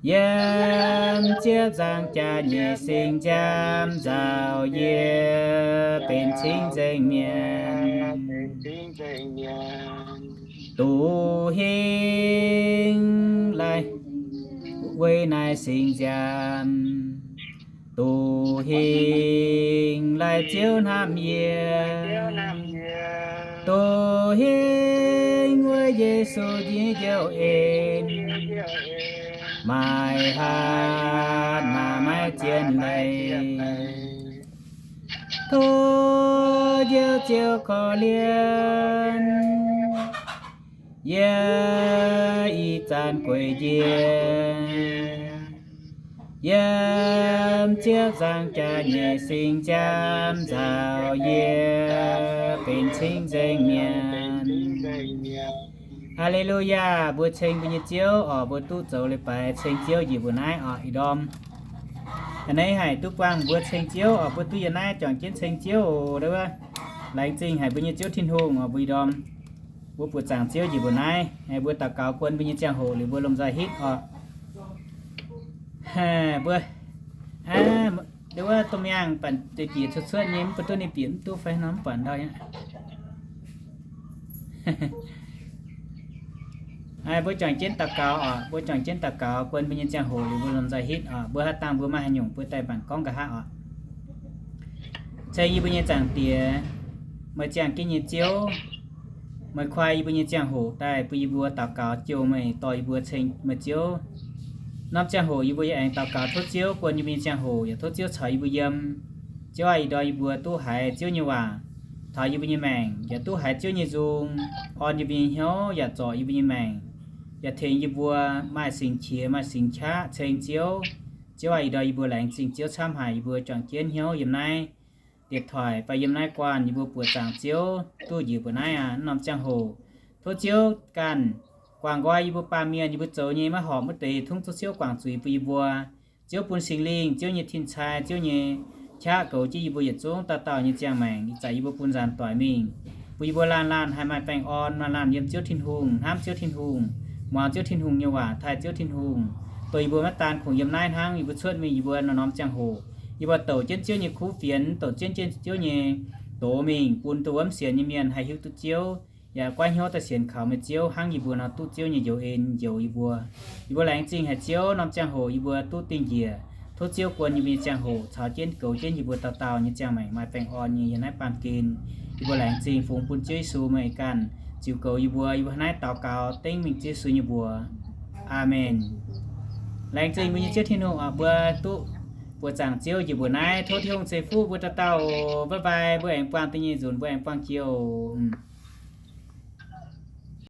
yiem ziepc nzaangc jaax nyei singx nziaamv nzaaux yie benx cing-nzengc mienh. Duqv hingh laih weic naaiv singx nziaamv, duqv hingh laih Ziouv hnamv yie, duqv hingh weic Yesu nyei njoux en, maaih hatc maaz maiv zien leiz. Tov Njoux Ziouv korv-lienh yie ih zanc gueic njiec yiem ziepc nzaangc jaax nyei singx nziaamv nzaaux yie benx cing-nzengc mienh. Haa^le^lu^yaa, mbuo ceng mbuo nyei Ziouv oc, mbuo duqv zoux leiz-baaix ceng Ziouv njiec mbuo naaiv oc, ih ndorm. A'hneiv haic duqv buangh mbuo ceng Ziouv oc, mbuo duqv yiem naaiv juangc jienv ceng Ziouv oc, laengz zingh haic mbuo nyei Ziouv Tin-Hungh oc, mbuo ih ndorm. Mbuo buoqc zaangc Ziouv njiec mbuo naaiv, mbuo daux gaux guon mbuo nyei ziangh hoc liuz mbuo lomh nzoih hitv oc. Mbuo, wuov domh miangh baac deix bieqc cuotv cuotv nyei, mv baac duqv ninh bieqc mv duqv fai nor mv buatc ndau aqv. Mbuo juangc jienv daux gaux oc. Mbuo juangc jienv daux gaux, guon mbuo nyei ziangh hoc liuz mbuo lomh nzoih hitv oc. Mbuo haaix dangh mbuo maaih haaix nyungc mbuo daaih mangc gorngv nqa'haav oc. Ceng yie mbuo nyei Zaangc Diex, meih ziangh jienv nyei Ziouv, meih kuaai yie mbuo nyei ziangh hoc daaih bun yie mbuo daux gaux jouh meih, dorh yie mbuo ceng meih Ziouv. Norm ziangh hoc yie mbuo yaac aengx daux gaux tov Ziouv guon yie mbuo nyei ziangh hoc, yaac tov Ziouv caux yie mbuo yiem. Ziouv aah, ih ndorm yie mbuo duqv haiz Ziouv nyei waac taux yie mbuo nyei maengc, yaac duqv haiz Ziouv nyei nzung orn yie mbuo nyei hnyouv yaac zorc yie mbuo nyei maengc, yaac tengx yie mbuo maaih singx qiex maaih singx qaqv ceng Ziouv. Ziouv aah, ih ndorm yie mbuo laengz zingh Ziouv camv haic yie mbuo juangc jienv hnyouv yiem naaiv dietc toic fai yiem naaiv guanh yie mbuo buoqc zaangc Ziouv duqv njiec mbuo naaiv aqv. Norm ziangh hoc tov Ziouv ganh guangc nqoi yie mbuo baamh mienh, yie mbuo zoux nyei maiv horpc wuov deix, tungv tov Ziouv guangc zuiz bun yie mbuo. Ziouv bun Singx Lingh, Ziouv nyei tin-cai, Ziouv nyei qaqv goux jienv yie mbuo yietc zungv dauh dauh nyei ziangh maengc, ih zanc yie mbuo bun nzaanx doic mingh, bun yie mbuo laanh laanh haih maaih baengh orn, laanh laanh yiem Ziouv Tin-Hungh, hnamv Ziouv Tin-Hungh, muangx Ziouv Tin-Hungh nyei waac, taaih Ziouv Tin-Hungh, dongh yie mbuo maiv daan kungx yiem naaiv hnangv, yie mbuo cuotv mingh yie mbuo norm-norm ziangh hoc, yie mbuo douc jienv Ziouv nyei kuv fienx, douc jienv jienv Ziouv nyei doz mingh, bun dongh wuov mv sienx nyei mienh haih hiuv duqv Ziouv, yaac goiv hnyouv daaih sienx kaux meih Ziouv hnangv yie mbuo nor duqv Ziouv nyei njoux en njoux yie mbuo. Yie mbuo laengz zingh haic Ziouv, norm ziangh hoc yie mbuo duqv dingh njiec. Tov Ziouv guon yie mbuo nyei ziangh hoc caux jienv goux jienv yie mbuo dauh dauh nyei ziangh maengc maaih baengh orn nyei yiem naaiv baamh gen. Yie mbuo laengz zingh fungx bun Ziouv Yesu meih ganh ziux goux yie mbuo. Yie mbuo hnangv naaiv daux gaux dengv mingh Ziouv Yesu nyei mbuox. Aamen. Laengz zingh mbuo nyei Ziouv Tin-Hungh oc, mbuo duqv buoqc zaangc Ziouv njiec mbuo naaiv. Tov Tin-Hungh ceix fuqv mbuo dauh dauh oc. Bye bye. Mbuo aengx buangh da'nyeic nzunc, mbuo aengx buangh jiex oc.